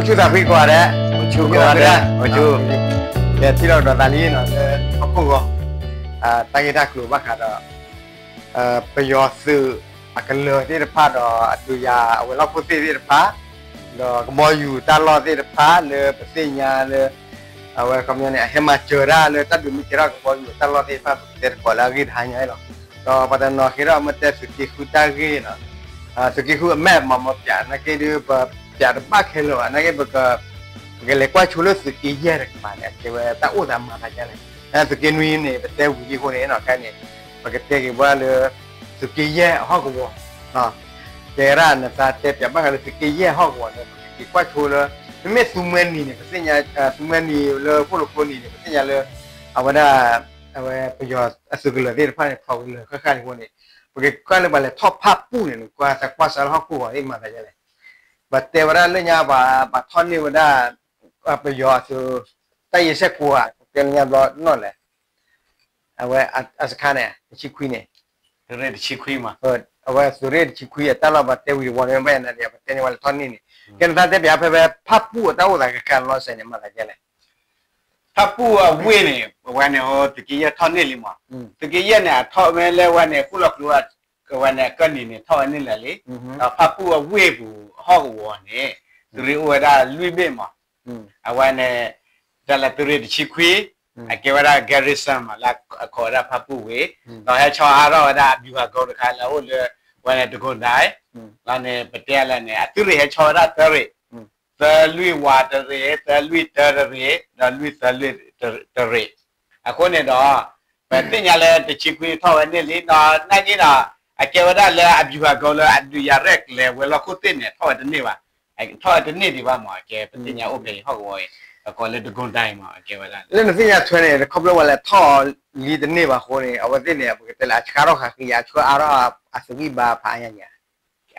ဆူၣ်သးဖှံကိးဂၤဒဲး, ဆူၣ်ကိးဂၤဒဲး, ကဲထံၣ်လိာ်ကဒီးသးလံနီၤ လၢဟီၣ်ခိၣ်ဂီၤ, တၢ်ဂ့ၢ်တၢ်ကျိၤဘၣ်ဃးဒီး ပယီၤသုးအကလၢၤသ့ၣ်တဖၣ်ဒီး အဒုးယၤအဝဲၤလီၢ်ခိၣ်သ့ၣ်သ့ၣ်တဖၣ်, ဒီးကဘီယူၤတၢ်လီၢ်သ့ၣ်တဖၣ်လၢပသ့ၣ်ညါလၢ အဝဲခီပညီန့ၣ် အဟဲမၤစၢၤတၢ်လၢတၢ်ဒုးမ့ၢ်ကဲထီၣ်ကဘီယူၤတၢ်လီၢ်သ့ၣ်တဖၣ် ပကတဲသကိးလၢအဂ့ၢ်တဟါညါအံၤလီၤ. ဒီးပှၤတနီၤဃ့ထီၣ်အမ့ၢ်တဲသုးက့ဃုတၢ်ဂ့ၢ်နီၤ, သုးက့ဃုအမဲာ်မၤမီပၠး နာ်က့ဒုး ပပၠးတဘၣ်ခဲလၢာ်ဘၣ်, နာ်က့ပက ပကလဲၤကွၢ်ဆိလၢသုးက့ယဲၢ်တကပၤန့ၣ် အကဲဝဲတၢ်အိၣ်သးမၤသးဒ်လဲၣ်. သုးက့နွံန့ၣ် ပတဲဝံၤလံအဃိန့ၣ်နီၤ ခဲန့ၣ် ပကတဲက့ၤဝဲဒၣ်လၢ သုးက့ယဲၢ်အဟီၣ်ကဝီၤ ကဲဒၣ်နသးတဲပၠးဘၣ်ဃးလၢသုးက့ယဲၢ်အဟီၣ်ကဝီၤန့ၣ် ပကက့ၤကွၢ်ဆိလၢ မ့မ့ၢ်သူမှဲနံၤန့ၣ် ပသ့ၣ်ညါ သူမှဲနံၤလၢဃိၣ်လိာ်ကျိနံၤန့ၣ် ပသ့ၣ်ညါလၢ အဝဲဒၣ် အဝဲပယီၤအသုးကလၢၤသ့ၣ်တဖၣ်န့ၣ် ဖီၣ်ကလၢၤဃၣ်ဃၣ်န့ၣ်အဃိန့ၣ် ပကကွၢ်လၢပှၤလဲၤထီၣ်ဖၣ်ပူၣ်န့ၣ် နကွၢ်သးကွၢ်စးလၢဟီၣ်ခိၣ်ဂီၤသ့ၣ်မၤသးဒ်လဲၣ်. ပတဲဝဲဒၣ်လၢညါ ပှၤထီၣ်န့ၢ်ဝဲဒၣ် ပယီၤအသုး တၢ်ယဲၢ်ဆဲၣ်ကိးဧါ တဲလၢညါဘျီနီၣ်လဲၣ် အဝဲအစခါန့ၣ် တဆံခွံန့ၣ် အဝဲသုးရ့ၣ်တဆံခွံအတၢ်လီၢ် ပှၤတဲဝံၤတဝီန့ၣ် ဘၣ်ယၤန့ၣ် ပတဲန့ၢ်ဝဲလၢထီၣ်န့ၢ်န့ၣ် ကဲနသးတဲပၠးဖဲဖဲဖၣ်ပူၣ်အတၢ်အိၣ်သးကကါလီၤစဲးန့ၣ် မၤသးဒ်လဲၣ်. ဖၣ်ပူၣ်အဝ့ၢ်န့ၣ် အဝဲန့ၣ် သုးက့ယဲၢ်ထီၣ်န့ၢ်လံမး, သုးက့ယဲၢ်န့ၣ် အထီၣ်ဝဲလၢဝဲန့ၣ် ဃိၣ်လီၤကျိ ဝဲန့ၣ် အကၢၢ်နံၤန့ၣ် ထီၣ်ဝဲန့ၢ်လၢာ်လံ, ဒီးဖၣ်ပူၣ်အဝ့ၢ်ပူၤဟီၣ်ကဝီၤန့ၣ် သုးရ့ၣ်အိၣ်ဝဲဒၣ်လွံၢ်ဘ့ၣ်မး, အဝဲန့ၣ် တၢ်လၢသုးရ့ၣ်တဆံခွံ အကဲဝဲဒၣ် garrison မး လၢအခိးဝဲဒၣ်ဖၣ်ပူၣ်ဝ့ၢ်, ဒီးဟဲဆီအါထီၣ်ဝဲဒၣ် အဘူဟးကိ တခါလၢအအိၣ်လၢ ဝဲန့ၣ် ဒကိၣ်ဒဲး လီၤန့ၣ် ပတဲလဲၣ်န့ၣ် အသုးရ့ၣ်ဟဲဆီဝဲဒၣ်သၢရ့ၣ်, သၢလွံၢ်ဝးတရ့ၣ်, သၢလွံၢ်တၢတရ့ၣ်, ဒီးလွံၢ်သၢလွံၢ်တရ့ၣ်, အဃိန့ၣ်ဒီး ပသ့ၣ်ညါလၢတဆံခွံထီၣ်ဝဲန့ၢ်လံ ဒီးနာ်က့ဒီး အကဲဝဲဒၣ်လၢအဘူဟးကိ လၢအဒုးယၤရဲၣ်ကျဲၤဝဲၤလီၢ်ခိၣ်သ့ၣ်န့ၣ် ထီၣ်ဝဲတန့ၢ်ဘၣ်, ထီၣ်ဝဲတန့ၢ်ဒံးဘၣ်မး အကဲ ပသ့ၣ်ညါအိၣ်ဖဲအံၤဟီၣ်ကဝီၤအံၤ အကိးလၢဒကိၣ်ဒဲးမး အကဲဝဲဒၣ် လၢနသ့ၣ်ညါထွဲန့ၣ် ခီဖျိဝဲလဲၤထီၣ်လံတန့ၢ်ဘၣ်အဃိန့ၣ် အဝဲသ့ၣ်န့ၣ် ပကတဲလၢအဆှၢထီၣ်ဃာ်ဃံ အဆှၢအါထီၣ်အသုးဂံၢ်ဘါဖးအါညါန့ၣ်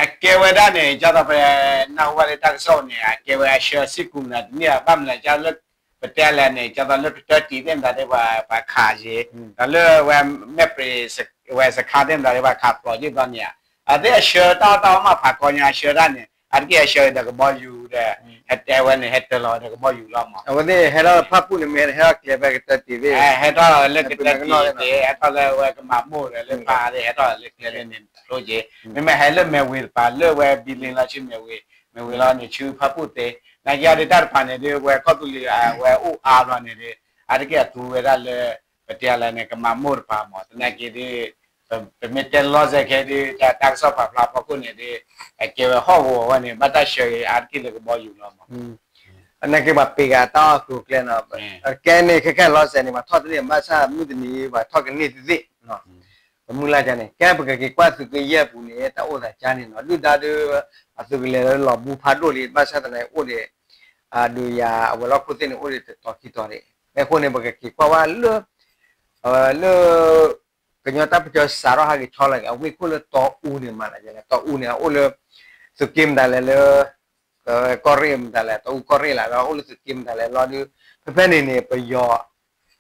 အကဲဝဲဒၣ်န့ၣ် ကၢ်သိးပနၢ်ဟူဘၣ်လၢတၢ်ကစီၣ်န့ၣ် အကဲဝဲအဆှၢစ့ၢ်ကီးမနုၤတန့ၢ်ဘၣ် ဘၣ်မနုၤလဲၣ် ကၢ်သိးလၢ ပတဲလဲၣ်န့ၣ် ကၢ်သိးလၢကတၢၢ်တံၢ်သ့ၣ်မတၤဒ် ပှၤခးယ့ၤ, ဒီးလၢဝဲမဲာ်ပြံး ဝဲစခါသ့ၣ်မတၤဒ် ပှၤခးပျီယ့ၤဘျီန့ၣ်ဧါ, အသ့ၣ်အဆှၢတၢ်အီၣ်တၢ်အီမးဖးကီညါအဆှၢဒၣ်န့ၣ် အါတက့ၢ်အဆှၢဒီးကဘီယူၤဒီး ဟဲတဲဝဲန့ၣ် ဟဲတၢၤလီၤဝဲဒီးကဘီယူၤလီၤမး, အဝဲသ့ၣ်ဟဲထီၣ်ဖၣ်ပူၣ်န့ၣ် မ့ၢ်ဟဲထီၣ်ကျဲဖဲကတၢၢ်တံၢ်သ့ၣ်, ဟဲထီၣ်လၢကတၢၢ်တံၢ်သ့ၣ် ဟဲထီၣ်လၢဝဲကမၤမိၢ်ဒီး လၢပၢ်သ့ၣ် ဟဲထီၣ်လၢကျဲလၢန့ၣ်ဖျိက့ၤ, မ့မ့ၢ်ဟဲလၢမဲာ်ဝ့ၤတပၤ လၢဝဲဘံလ့လီၤဆူမဲာ်ဝ့ၤ, မဲာ်ဝ့ၤလီၤန့ၣ် ဆူဖၣ်ပူၣ်သ့, နာ်က့အီၤဒ်တၢ်တဖၣ်န့ၣ်ဒ် ဝဲကီၢ်သူလ့ၤ အဝဲအိၣ်အါဘျီန့ၣ်ဒ် အါတက့ၢ်အသူဝဲဒၣ်လၢ ပတဲလဲၣ်န့ၣ် ကမၤမိၢ်တပၤမး သနာ်က့ဒ် ပမ့ၢ်တဲလီၤစဲးခဲဒ် တၢ်ကစီၣ်ပာ်ဖျါဖီခိၣ်န့ၣ်ဒ် အကဲဝဲဟီၣ်ကဝီၤဝဲန့ၣ် ဘၣ်တၢ်ဆှၢက့ၤအါတက့ၢ်လၢကဘီယူၤလီၤမး, သနာ်က့ပှၤပ့ၤဂၤတၢ်အီၣ်ကျိၤကျဲနီၤ, ကဲန့ၣ်ခဲခဲလီၤစဲးန့ၣ် ပှၤထီၣ်တန့ၢ် ဘၣ်ဆၣ်မုၢ်တနံၤ ပှၤထီၣ်ကန့ၢ်သ့သ့ၣ် ပမုၢ်လၢ်ကန့ၣ် ကဲပကက့ၤကွၢ်သုးက့ယဲၢ်ပူၤန့ၣ် တၢ်အိၣ်သးကါန့ၣ်နီၤ ဒုၣ်ဒါဒုး အသုးကလၢၤလၢလီၤဘူဖးဒိၣ်လံ ဘၣ်ဆၣ်သနာ်က့အိၣ်ဒီး ဒုးယၤအဝဲၤလီၢ်ခိၣ်သ့ၣ်န့ၣ် အိၣ်ဒီးတတီၤခံတီၤန့ၣ် အဃိန့ၣ် ပကက့ၤကွၢ်ဝဲလၢ လၢ ကညီတၢ်ပၢၢ်ဆၢစးထီၣ်ဟးက့ၤဆီလီၤက့ၤ အဝ့ၢ်ခိၣ်လၢတီအူန့ၣ်မးလၢ တီအူန့ၣ် အအိၣ်လၢ သုးက့မတၤလဲၣ်လၢ ကီၢ်ရ့ၣ်မတၤလဲၣ် တီအူကီၢ်ရ့ၣ်လၢ လၢအိၣ်လၢသုးက့မတၤလဲၣ်လီၤဒုး ဖဲဖဲန့ၣ်န့ၣ် ပယီၤ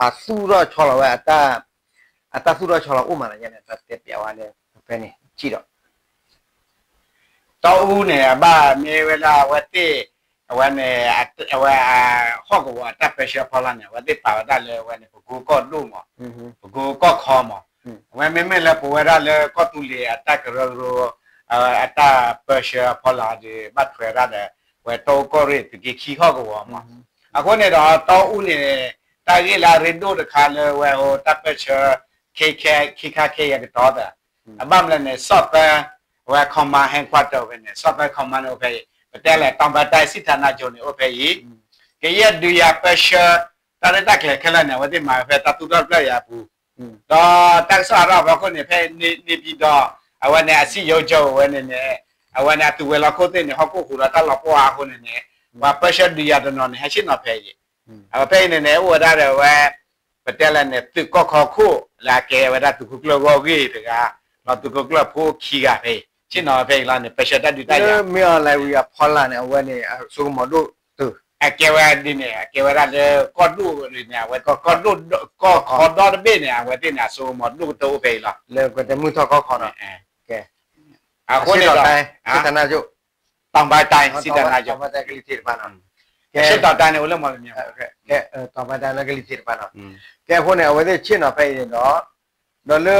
အသူၣ်ထီၣ်ဆီလီၤဝဲ အတၢ်သူၣ်ထီၣ်ဆီလီၤအိၣ်မးလၢညါန့ၣ် တၢ်တဲပျးဝဲလၢ ဖဲဖဲန့ၣ်စံၣ်ဒီး တီအူန့ၣ် အဘၣ်မ့ၢ်ဝဲဒၣ်အဝဲသ့ၣ် အဝဲန့ၣ် အဝဲ ဟီၣ်ကဝီၤအတၢ်ပၢဆှၢဖီလာ်န့ၣ် အဝဲသ့ၣ်ပာ်ဝဲဒၣ်လၢအဝဲန့ၣ် ပကိကီၢ်ဒိၣ်မး ပကိကီၢ်ခီမး အဝဲမ့မ့ၢ်လၢပဝဲဒၣ်လၢကီၢ်သူလ့ၤအတၢ်ကရၢကရိ အတၢ်ပၢဆှၢဖီလာ်ဒီး ဘၣ်ထွဲဒၣ်ဒီး ဝဲတီအူကီၢ်ရ့ၣ် သုးက့ခံဟီၣ်ကဝီၤမး အဃိန့ၣ်ဒီး တီအူန့ၣ် တၢ်ဂ့ၢ်လၢအရ့ဒိၣ်တခါလၢဝဲဟိတၢ်ပၢဆှၢ ခံခါခံကတီၢ်သၢ အဘၣ်မနုၤလဲၣ်န့ၣ် စီၤပၢ အဝဲ command headquarter ဖဲန့ၣ် စီၤပၢ command န့ၣ်အိၣ်ဖဲအံၤ ပတဲလဲၣ် တောင်ပိုင်းတိုင်းစစ်ဌာနချုပ်န့ၣ် အိၣ်ဖဲအံၤ ကယဲၢ်ဒုးယၤပၢဆှၢ တၢ်ရဲၣ်တၢ်ကျဲၤခဲလၢာ်န့ၣ် အဝဲသ့ၣ်မၤဝဲဖဲတၢ်သူၣ်ထီၣ်ဖျၢၣ်အံၤအပူၤ ဒီးတၢ်ကစီၣ်အါထီၣ်အဖီခိၣ်န့ၣ် ဖဲန့ၣ် နေပြည်တော် အဝဲန့ၣ် အစည်းရုံးချုပ် ဝဲန့ၣ်န့ၣ် အဝဲန့ၣ် အသုးဝဲၤလီၢ်ခိၣ်သ့ၣ်န့ၣ် ဟီၣ်ခိၣ်ဟူးဒီးတၢ်လီၤပှီၢ်အါအဃိန့ၣ်န့ၣ် ပှၤပၢဆှၢဒုးယၤတနီၤန့ၣ် ဟဲဆ့ၣ်နီၤဖဲအံၤ အဝဲဖဲအံၤန့ၣ်န့ၣ် အိၣ်ဝဲဒၣ်ဒီးဝဲ ပတဲလဲၣ်န့ၣ် သုးကီၢ်ခီခိၣ် လၢအကဲဝဲဒၣ်သုးခိၣ်ကျၢၢ်ဂီၢ်ဂ့ၢ်တဂၤ ဒီးသုးခိၣ်ကျၢၢ်ဖိခံဂၤဖဲအံၤ ဆ့ၣ်နီၤဖဲအံၤလီၤန့ၣ် ပၢဆှၢတၢ်ဒုးတၢ်ယၤ မ့ၢ်အီၤလၢဝံၤအဖီလာ်န့ၣ် အဝဲန့ၣ် အစိကမီၤဒိၣ်တုၤ အကဲဝဲဒ်န့ၣ် အကဲဝဲဒၣ်လၢကီၢ်ဒိၣ်န့ၣ် အဝဲကီၢ်ဒိၣ် ကီၢ်ခီဒီတဘ့ၣ်န့ၣ် အဝဲသ့ၣ်န့ၣ် အစိကမီၤဒိၣ်ကတၢၢ်အိၣ်ဖဲအံၤလီၤ လၢကတဲမုၢ်ထီၣ်ကီၢ်ခီနီၤ အဃိန့ၣ်ဒီး စစ်ဌာနချုပ် တောင်ပိုင်းတိုင်း စစ်ဌာနချုပ် ကဲ ဆၢကတီၢ်တၢ်န့ၣ်အိၣ်လၢမီၢ်လမၠဲၣ်, ကဲ တီၢ်ဘၣ်တၢ်လၢကလံၤသ့ၣ်တဖၣ်နီၤ, ကဲအဃိန့ၣ် အဝဲသ့ၣ်ဆ့ၣ်နီၤဖဲအံၤန့ၣ်ဒီး ဒီးလၢ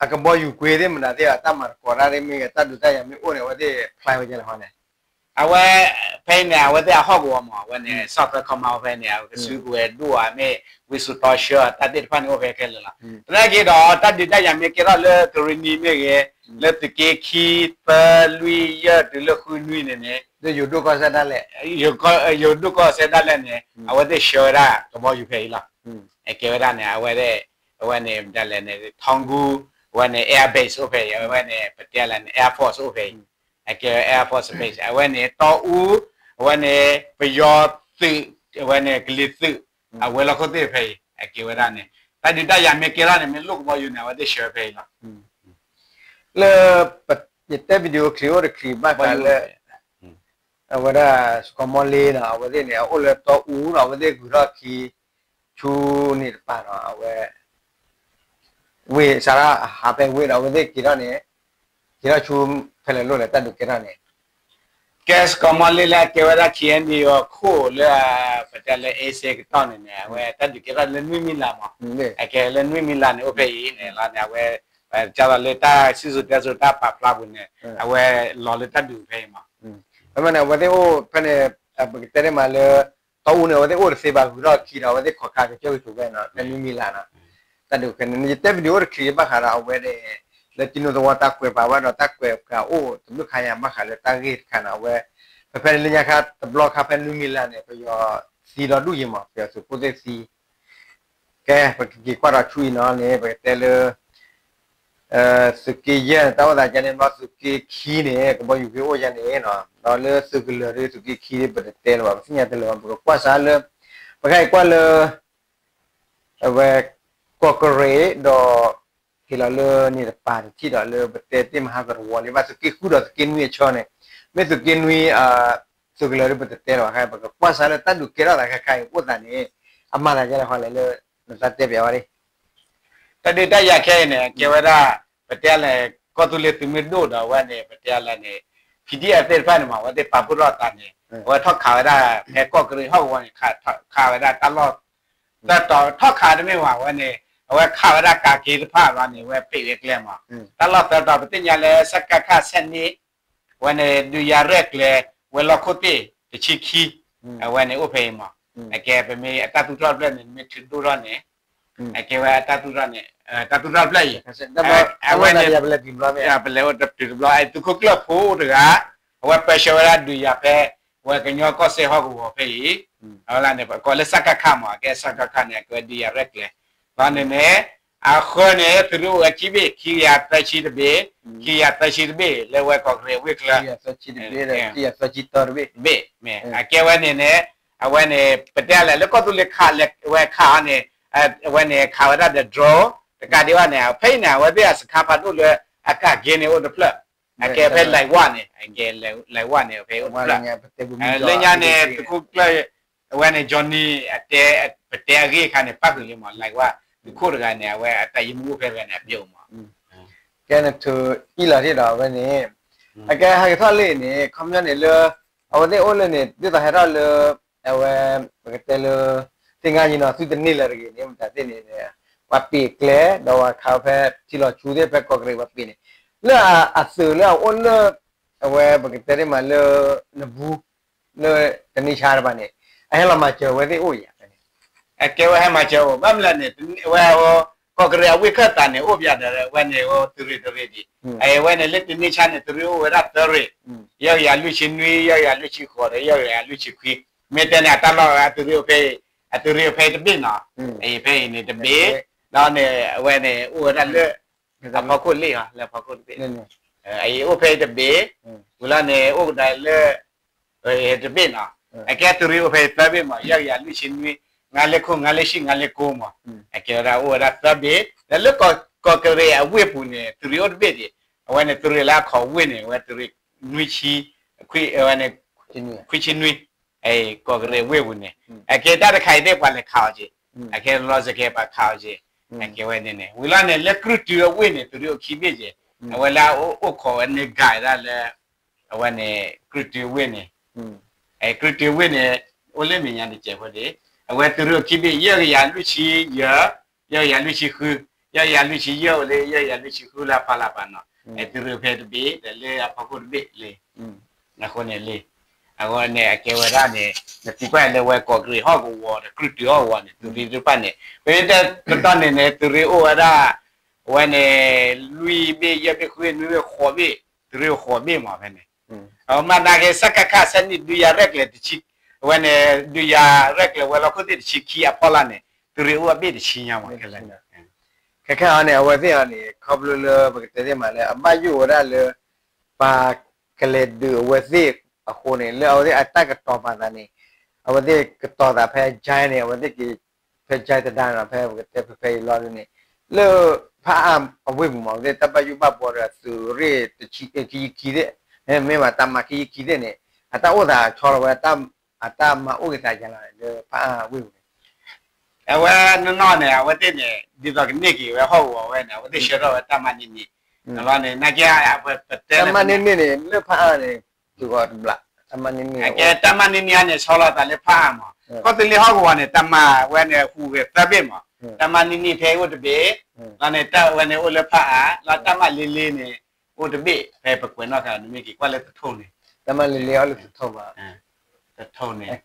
အကဘီယူၤကွ့သ့ၣ်မတၤသ့ၣ် တၢ်မၤသကိးတၢ်သ့ၣ်မ့ၢ်ဂ့ၤ တၢ်ဒုးတၢ်ယၤမ့ၢ်အိၣ်န့ၣ် အဝဲသ့ၣ် plan ဝဲဒ်လဲၣ်ဃီန့ၣ် အဝဲ ဖဲအံၤန့ၣ် အဝဲသ့ၣ်အဟီၣ်ကဝီၤမး အဝဲန့ၣ် Southern Command ဖဲန့ၣ် အကစုကဝဲၤဒိၣ်ဧါ မ့ၢ်ဝ့ၢ်စူးတီဆှၢ တၢ်သ့ၣ်တဖၣ်န့ၣ် အိၣ်ဖဲခဲလၢာ်လီၤ. သနာ်က့ဒီး တၢ်ဒုးတၢ်ယၤမ့ၢ်ကဲထီၣ်လၢကရံၣ်နံၤမ့ၢ်ဂ့ၤ လၢသုးက့ခံ သၢ လွံၢ် ယဲၢ် တုၤလၢဃုနွံန့ၣ်န့ၣ် ယိၤဒိၣ်ကီၢ်စဲၣ်ဒၣ်လဲာ်န့ၣ် အဝဲသ့ၣ်ဆှၢဝဲဒၣ်ကဘီယူၤဖဲအံၤလီၤ. အကဲဝဲဒၣ်န့ၣ် အဝဲ အဝဲန့ၣ်ဒၣ်လဲာ်န့ၣ် ထီကူ အဝဲန့ၣ် air base အိၣ်ဖဲအံၤ အဝဲန့ၣ် ပတဲလဲၣ်န့ၣ် air force အိၣ်ဖဲအံၤ အကဲဝဲ air force base အဝဲန့ၣ် တီအူ အဝဲန့ၣ် ပယီၤသုး အဝဲန့ၣ် ကလံၤသုး အဝဲၤလီၢ်ခိၣ်သ့ၣ်ဖဲအံၤ အကဲဝဲဒၣ်န့ၣ် တၢ်ဒုးတၢ်ယၤမ့ၢ်ကဲထီၣ်န့ၣ် မ့ၢ်လိၣ်ကဘီယူၤန့ၣ် အဝဲသ့ၣ်ဆှၢဖဲအံၤလီၤ. လၢ ယတဲ video clip အိၣ်တချံးဘၣ်ဃးလၢ အဝဲဒၣ် စကီၤမီလ့ဒီး အဝဲသ့ၣ်န့ၣ် အအိၣ်လၢတီအူဒီး အဝဲသ့ၣ်ဂုၤထီၣ်ခံ ဆူန့ၣ်တပၤဒီး အဝဲ ဝ့ၢ်စးထီၣ်ဟးဖဲဝ့ၢ်ဒီး အဝဲသ့ၣ်က့ၤထီၣ်န့ၣ် က့ၤထီၣ်ဆူဖဲလဲၣ်လိၣ်လဲၣ် တၢ်ဒုးကဲထီၣ်န့ၣ် ကဲစကီၤမီလ့လၢအကဲဝဲဒၣ် KNDO အခိၣ်လၢ ပတဲလၢ အ့စ့ကတီၢ်န့ၣ်န့ၣ် အဝဲတၢ်ဒုးကဲထီၣ်လၢနွံမံလါမး, အကဲလၢနွံမံလါန့ၣ် အိၣ်ဖဲအံၤန့ၣ်လီၤန့ၣ် အဝဲ ကၢ်သိးလၢတၢ်စံၣ်စိၤတဲစိၤတၢ်ပာ်ဖျါပူၤန့ၣ် အဝဲလီၤလၢတၢ်ဒုးဖဲအံၤမး, ဖဲမ့ၢ်န့ၣ် အဝဲသ့ၣ်အိၣ်ဖဲန့ၣ် ပကတဲန့ၣ်မးလၢ တီအူန့ၣ် အဝဲသ့ၣ်အိၣ်တသ့ဘၣ် ဂုၤထီၣ်ခံဒီး အဝဲသ့ၣ်ခိးခးကစၢၢ်ကဆိးဝဲနီၤ ဖဲနွံမံလါနီၤ, တၢ်ဒုးဖဲန့ၣ် ယတဲ video အိၣ်တချံးဘၣ်ဃးဒီး အဝဲန့ၣ် လၢတံၤနိသဝီတၢ်ကွဲးပာ်ဝဲဒီး တၢ်ကွဲးပာ်အိၣ်တဘျုးခါညါ ဘၣ်ဃးလၢတၢ်ဂ့ၢ်တခါန့ၣ် အဝဲ ဖဲဖဲန့ၣ်လၢညါခါတဘျီခါဖဲနွံမံလါန့ၣ် ပယီၤသံဒီဒူၣ်ယံၤမး ပယီၤသုးဖိသ့ၣ်သံ ကဲ ပကက့ၤကွၢ်ဒီးဆူအံၤနီၤန့ၣ် ပကတဲလၢ သုးက့ယဲၢ်န့ၣ် တၢ်အိၣ်သးကဲန့ၣ်ဘျီ သုးက့ခံန့ၣ် ကဘီယူၤက့ၤအိၣ်ယဲန့ၣ်နီၤ ဒီးလၢသုးကလၢၤဒီး သုးက့ခံဒ်ပတတဲလၢၤဘၣ် ပသ့ၣ်ညါတလၢၤဘၣ် ပကကွၢ်စးလၢ ပကဟဲကွၢ်လၢ အဝဲ ကီၢ်ကရ့ၣ်ဒီး ဟ့ၣ်လီၤလၢန့ၣ်တပၤတထံၣ်ဒီး လၢပတဲသ့ၣ်မဟါကတဝီၤလံဘၣ် သုးက့ဃုဒီးသုးက့နွံအဆၢန့ၣ် မ့ၢ်သုးက့နွံ သုးကလၢၤဒီးပတတဲလၢၤဘၣ် ပကကွၢ်စးလၢတၢ်ဒုးကဲထီၣ်သးခဲခါအံၤအိၣ်သးန့ၣ် အမၤသးဒ်လဲၣ်ဃီလဲၣ်လၢ နတၢ်တဲပျးဝဲဒၣ် တၢ်ဒုးတၢ်ယၤခဲအံၤန့ၣ် ကဲဝဲဒၣ် ပတဲလဲၣ် ကီၢ်သူလ့ၤသုးမုၢ်ဒိၣ်ဒီးအဝဲန့ၣ် ပတဲလဲၣ်န့ၣ် PDF သ့ၣ်တဖၣ်န့ၣ်မး အဝဲသ့ၣ်ပာ်ဖှိၣ်ထီၣ်အသးန့ၣ် အဝဲထီၣ်ခးဝဲဒၣ် ဖဲကီၢ်ကရ့ၣ်ဟီၣ်ကဝီၤန့ၣ် ခးဝဲဒၣ်တၢ်လီၢ် သၢတီၤ ထီၣ်ခးတမ့ၢ်ဘၣ် အဝဲန့ၣ် အဝဲခးဝဲဒၣ်ကးက့တဖၣ်လီၤန့ၣ် အဝဲပ့းဝဲကျဲမး တၢ်လီၢ်သၢတီၤ ပသ့ၣ်ညါလၢ စကခ ဆယ့်နှစ် အဝဲန့ၣ် ဒုးယၤရဲၣ်ကျဲၤ ဝဲၤလီၢ်ခိၣ်သ့ၣ် တဆံခံ အဝဲန့ၣ်အိၣ်ဖဲအံၤမး အကဲပမ့ၢ်အတၢ်သူၣ်ထီၣ်တဖျၢၣ်န့ၣ် မ့ၢ်ထုးဒိၣ်ထီၣ်န့ၣ် အကဲဝဲတၢ်သူၣ်ထီၣ်န့ၣ် တၢ်သူၣ်ထီၣ်တဖျၢၣ်အံၤ အဝဲန့ၣ် ပလဲၤအိၣ်တတုၤတဘျီ သုးခိၣ်ကျၢၢ်ဖိတဂၤ အဝဲပၢဆှၢဝဲဒၣ်ဒုးယၤဖဲ ဝဲကညီကီၢ်စဲၣ်ဟီၣ်ကဝီၤဖဲအံၤ အဝဲလၢန့ၣ် ကိးလၢ စကခ မး အကဲ စကခ န့ၣ် အကဲဝဲဒုးယၤရဲၣ်ကျဲၤ ဘၣ်န့ၣ်န့ၣ် အဃၢန့ၣ် သုးရ့ၣ်အိၣ်ဝဲခံဘ့ၣ် ခံကယၤသၢဆံတဘ့ၣ် ခံကယၤသၢဆံတဘ့ၣ် လၢဝဲကီၢ်ကရ့ၣ်အဝ့ၢ်ချၢ ဘ့ၣ် အကဲဝဲန့ၣ်န့ၣ် အဝဲန့ၣ် ပတဲလဲၣ် လၢကီၢ်သူလ့ၤခးလဲၤဝဲခးအီၤန့ၣ် အဝဲန့ၣ် ခးဝဲဒၣ်ဒီး drone တကးဒံးဘၣ်န့ၣ် ဖဲအံၤန့ၣ် အဝဲသ့ၣ်အစခါဖးဒိၣ်လၢ အကးက့ၤန့ၣ်အိၣ်တဖျၢၣ် အကဲဖဲလဲၤဝဲန့ၣ် အကဲလဲၤဝဲန့ၣ် ဖဲအိၣ်တဖျၢၣ် လၢညါန့ၣ် သုးခိၣ်ကျၢၢ် အဝဲန့ၣ် Johnny အတဲ ပတဲအဂ့ၢ်အခါန့ၣ် ပၣ်ဃုာ်လံမး လဲၤဝဲ သုးခိၣ်တဂၤန့ၣ် အဝဲအတၢ်ယမူအိၣ်ဖဲတဂၤန့ၣ် အပျဲၢ်မး ကဲနထုးအံၣ်လီၤထံၣ်ဒီး အဝဲန့ၣ် အကဲဟဲက့ၤထီၣ်လံန့ၣ် ခီပညီန့ၣ်လၢ အဝဲသ့ၣ်အိၣ်လၢန့ၣ် ဒ်သိးဟဲထီၣ်လၢ အဝဲ ပကတဲလၢ သ့ၣ်ငါယံၤနီၤ သုတန့ၢ်လၢၤတဂ့ၤန့ၣ် မတၤသ့ၣ်န့ၣ် ပှၤပ့ၤကျဲ ဒီးပှၤခးဖဲထံလီၤဆူသ့ၣ် ဖဲကီၢ်ကရ့ၣ်ပှၤပ့ၤန့ၣ် လၢအသုးလၢအအိၣ်လၢ အဝဲပကတဲသ့ၣ်မးလၢ နဘူး လၢတနံၤဆါတဖၣ်န့ၣ် အဟဲလီၤမၤစၢၤဝဲသ့ၣ်အိၣ်ယၤန့ၣ် အကဲဝဲဟဲမၤစၢၤအိၣ် ဘၣ်မနုၤလဲၣ်န့ၣ် ဝဲ ကီၢ်ကရ့ၣ်အဝ့ၢ်ခၢၣ်သးန့ၣ် အိၣ်ပၠးဒီးဝဲန့ၣ် သုးရ့ၣ်တရ့ၣ်ဒံး အဝဲန့ၣ်လၢတနံၤဆါန့ၣ် သုးရ့ၣ်အိၣ်ဝဲဒၣ်သၢရ့ၣ် ယဲၢ်ကယၤလွံၢ်ဆံနွံ ယဲၢ်ကယၤလွံၢ်ဆံဃိးဒီး ယဲၢ်ကယၤလွံၢ်ဆံခွံ မ့ၢ်တဲန့ၣ် အတၢ်လီၢ်အသုးရ့ၣ်အိၣ်ဖဲ အသုးရ့ၣ်အိၣ်ဖဲတဘ့ၣ်နီၤ ဖဲအံၤန့ၣ်တဘ့ၣ် ဒီးန့ၣ် အဝဲန့ၣ် အိၣ်ဝဲဒၣ်လၢ အဖီခိၣ်လံၣ် လၢအဖီခိၣ်တဘ့ၣ် အံၤအိၣ်ဖဲအံၤတဘ့ၣ် ဝံၤလီၤန့ၣ် အိၣ်ကဒီးလၢ တဘ့ၣ်နီၤ အကဲသုးရ့ၣ်အိၣ်ဖဲအံၤသၢဘ့ၣ်မး ယဲၢ်ကယၤလွံၢ်ဆံနွံ ငါးလေးခု ငါးလေးရှစ် ငါးလေးကိုးမး အကဲဝဲဒၣ်အိၣ်ဝဲဒၣ်သၢဘ့ၣ် ဒီးလၢကီၢ်ကရ့ၣ်အဝ့ၢ်ပူၤန့ၣ် သုးရ့ၣ်အိၣ်တဘ့ၣ်ဒံး အဝဲန့ၣ်သုးရ့ၣ်လၢအခီၣ်ဝ့ၢ်န့ၣ် အဝဲသုးရ့ၣ်နွံဆံ ခွံဆံနွံ ကီၢ်ကရ့ၣ်ဝ့ၢ်ပူၤန့ၣ် အကဲတၢ်တခါအံၤသ့ၣ်ပှၤလဲၤခးအီၤက့ၤ အကဲလီၤစကဲပှၤခးအီၤက့ၤ အကဲဝဲန့ၣ်န့ၣ် ဝံၤလီၤန့ၣ် လၢကြုၢ်တုအဝ့ၢ်န့ၣ် သုးရ့ၣ်အိၣ်ခံဘ့ၣ်က့ၤ အဝဲလၢအအိၣ်ခိးဝဲန့ၢ်ဂၤဒၣ်လၢ အဝဲန့ၣ် ကြုၢ်တုအဝ့ၢ်န့ၣ် ကြုၢ်တုအဝ့ၢ်န့ၣ် အိၣ်လၢမဲာ်ညါတစဲးဖိဒၣ်, အဝဲသုးရ့ၣ်အိၣ်ခံဘ့ၣ် ယဲၢ်ကယၤလွံၢ်ဆံယဲၢ်, ယဲၢ်ကယၤလွံၢ်ဆံဃု, ယဲၢ်ကယၤလွံၢ်ဆံယဲၢ်အိၣ်လၢ ယဲၢ်ကယၤလွံၢ်ဆံဃုလၢအဖီလာ်ပာ်နီၤ, သုးရ့ၣ်အိၣ်ဖဲတဘ့ၣ်ဒီးလၢအဖီခိၣ်တဘ့ၣ်လံ, အဃိန့ၣ်လံ အဃိန့ၣ် အကဲဝဲဒၣ်န့ၣ် နသံကွၢ်လၢဝဲကီးကရံးဟီၣ်ကဝီၤဒီး ကြုၢ်တုၤဟီၣ်ကဝီၤန့ၣ် သုးရ့ၣ်သ့ၣ်တဖၣ်န့ၣ် ပမ့ၢ်တဲတတီၢ်န့ၣ်န့ၣ် သုးရ့ၣ်အိၣ်ဝဲဒၣ် အဝဲန့ၣ် လွံၢ်ဘ့ၣ် ယဲၢ်ဘ့ၣ် ဃုဘ့ၣ် နွံဘ့ၣ် ဃိးဘ့ၣ်, သုးရ့ၣ်အိၣ်ဃိးဘ့ၣ်မးဖဲန့ၣ်, အမၤနာ်က့ စကခ စနံၣ် ဒုးယၤရဲၣ်ကျဲၤတဆံ, အဝဲန့ၣ် ဒုးယၤရဲၣ်ကျဲၤဝဲၤလီၢ်ခိၣ်သ့ၣ်တဆံခံအဖီလာ်န့ၣ် သုးရ့ၣ်အိၣ်အဘ့ၣ်တဆံညါမးခဲလၢာ်န့ၣ်, ခဲခဲအံၤန့ၣ် အဝဲသ့ၣ်အံၤန့ၣ် ခီဖျိလၢပကတဲသ့ၣ်မးလၢ အဘၣ်ယိၣ်ဝဲဒၣ်လၢ ပှၤကလဲၤဒုးအဝဲသ့ၣ်အဃိန့ၣ် လၢအဝဲသ့ၣ်အတၢ်ကတီၤပာ်သးန့ၣ် အဝဲသ့ၣ်ကတီၤသးဖဲ ကၠဲ န့ၣ် အဝဲသ့ၣ်က့ၤ ဖဲ ကၠဲ တဒါန့ၣ် ဖဲပကတဲဖဲဖဲအံၤလီၤဒ်န့ၣ် လၢဖးအါအဝ့ၢ်ပူၤမး အဝဲသ့ၣ်တၢ်ဘၣ်ယိၣ်ဘၣ်ဘှီဒီးသုးရ့ၣ်တဆံ ခံဆံခံသ့ၣ်, မ့ၢ်ဘၣ်တၢ်မၤခံဆံခံသ့ၣ်န့ၣ် အတၢ်အိၣ်သးဆီလီၤဝဲ အတၢ်မၤအိၣ်က့ၤသးယါလီၤလၢဖးအါအဝ့ၢ်ပူၤန့ၣ် အဝဲနီၢ်နီၢ်န့ၣ် အဝဲသ့ၣ်န့ၣ် ဒ်သိးကန့ၢ်က့ၤဝဲဟီၣ်ကဝီၤဝဲန့ၣ် အဝဲသ့ၣ်ဆှၢထီၣ်ဝဲတၢ်မၤနံၤနံၤ, လီၤန့ၣ် နာ်က့ ပတဲလၢ တၢ်မၤနံၤနံၤန့ၣ် လၢဖးအါန့ၣ် တုၤအီၤတဘျး တၢ်မၤနံၤနံၤ အကဲတၢ်မၤနံၤနံၤအံၤန့ၣ် ဆီလီၤသးလၢဖးအါမး, ကီၢ်သူလ့ၤဟီၣ်ကဝီၤန့ၣ် တၢ်မၤဝဲန့ၣ် ဟူးဂဲၤသၢဘ့ၣ်မး, တၢ်မၤနံၤနံၤဖဲအိၣ်တဘ့ၣ်, လီၤန့ၣ် တၢ်ဝဲန့ၣ်အိၣ်လၢဖးအါ, လီၤတၢ်မၤလ့လ့န့ၣ် အိၣ်တဘ့ၣ် ဖဲပကွဲးနီၣ်ဃာ် နမ့ၢ်က့ၤကွၢ်လၢသထူၣ်န့ၣ် တၢ်မၤလ့လ့အီၤလၢသထူၣ်ဘၣ် သထူၣ်န့ၣ်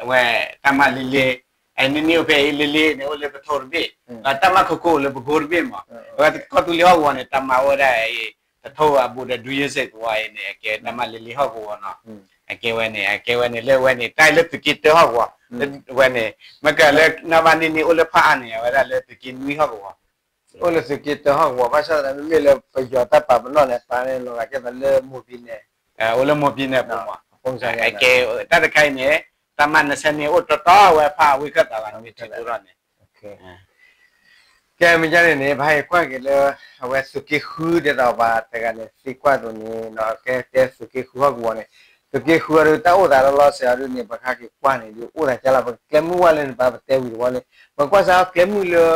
အဝဲ တၢ်မၤလ့လ့ အနံၤနံၤအိၣ်ဖဲအံၤလ့လ့န့ၣ် အိၣ်လၢသထူၣ်တဘ့ၣ်, ဒီးတၢ်မၤခိခိၣ်အိၣ်လၢပကိတဘ့ၣ်မး, အဝဲကီၢ်သူလ့ၤဟီၣ်ကဝီၤန့ၣ် တၢ်မၤအိၣ်ဝဲဒၣ် သထူၣ်အဘူးဒီး ဒူယဲၢ်စဲးကဝီၤအံၤန့ၣ် အကဲတၢ်မၤလ့လ့ဟီၣ်ကဝီၤနီၤ, အကဲဝဲန့ၣ် အကဲဝဲန့ၣ်လၢဝဲန့ၣ် တၢ်လၢသုးက့တၢဟီၣ်ကဝီၤ, ဝဲန့ၣ် မ့ၢ်ကလၢနီၢ်ဘၣ်နံၤနံၤအိၣ်လၢဖးအါန့ၣ် အဝဲဒၣ်လၢသုးက့နွံဟီၣ်ကဝီၤ အိၣ်လၢသုးက့တၢဟီၣ်ကဝီၤ ဘၣ်ဆၣ်သနာ်က့ မ့မ့ၢ်လၢပယီၤတၢ်ပာ်ပနီၣ်န့ၣ် ပာ်န့ၣ်လီၤဂာ်ကဲသိးလၢမိၢ်ပံၤနဲၣ်, အိၣ်လၢမိၢ်ပံၤနဲၣ်ပူၤမး, ကဲတၢ်တခါအံၤန့ၣ် တၢ်မၤနဆၢန့ၣ် အိၣ်တီတီဝဲဖးအဝ့ၢ်ခၢၣ်သးလီၤ မ့ၢ်ထံၣ်တိၢ်ထီၣ်န့ၣ် ကဲမ့ၢ်ဒ်န့ၣ်န့ၣ် ပဟဲက့ၤကွၢ်က့ၤလၢ အဝဲသုးက့ဃုဒ်သိးပှၤတဂၤန့ၣ် သံကွၢ်အသိးန့ၣ် ကဲတဲသုးက့ဃုဟီၣ်ကဝီၤန့ၣ် သုးက့ဃုအီၤဒုး တၢ်အိၣ်သးလီၤလီၤဆဲးအီၤဒုးန့ၣ် ပဟဲက့ၤကွၢ်န့ၣ်ဒုး အိၣ်သးကၢလီၤ ပကကျဲမုၢ်ဝဲလၢန့ၣ် ပပတဲဝံၤတဝီလၢ ပကွၢ်စၢ်ကျဲမုၢ်လၢ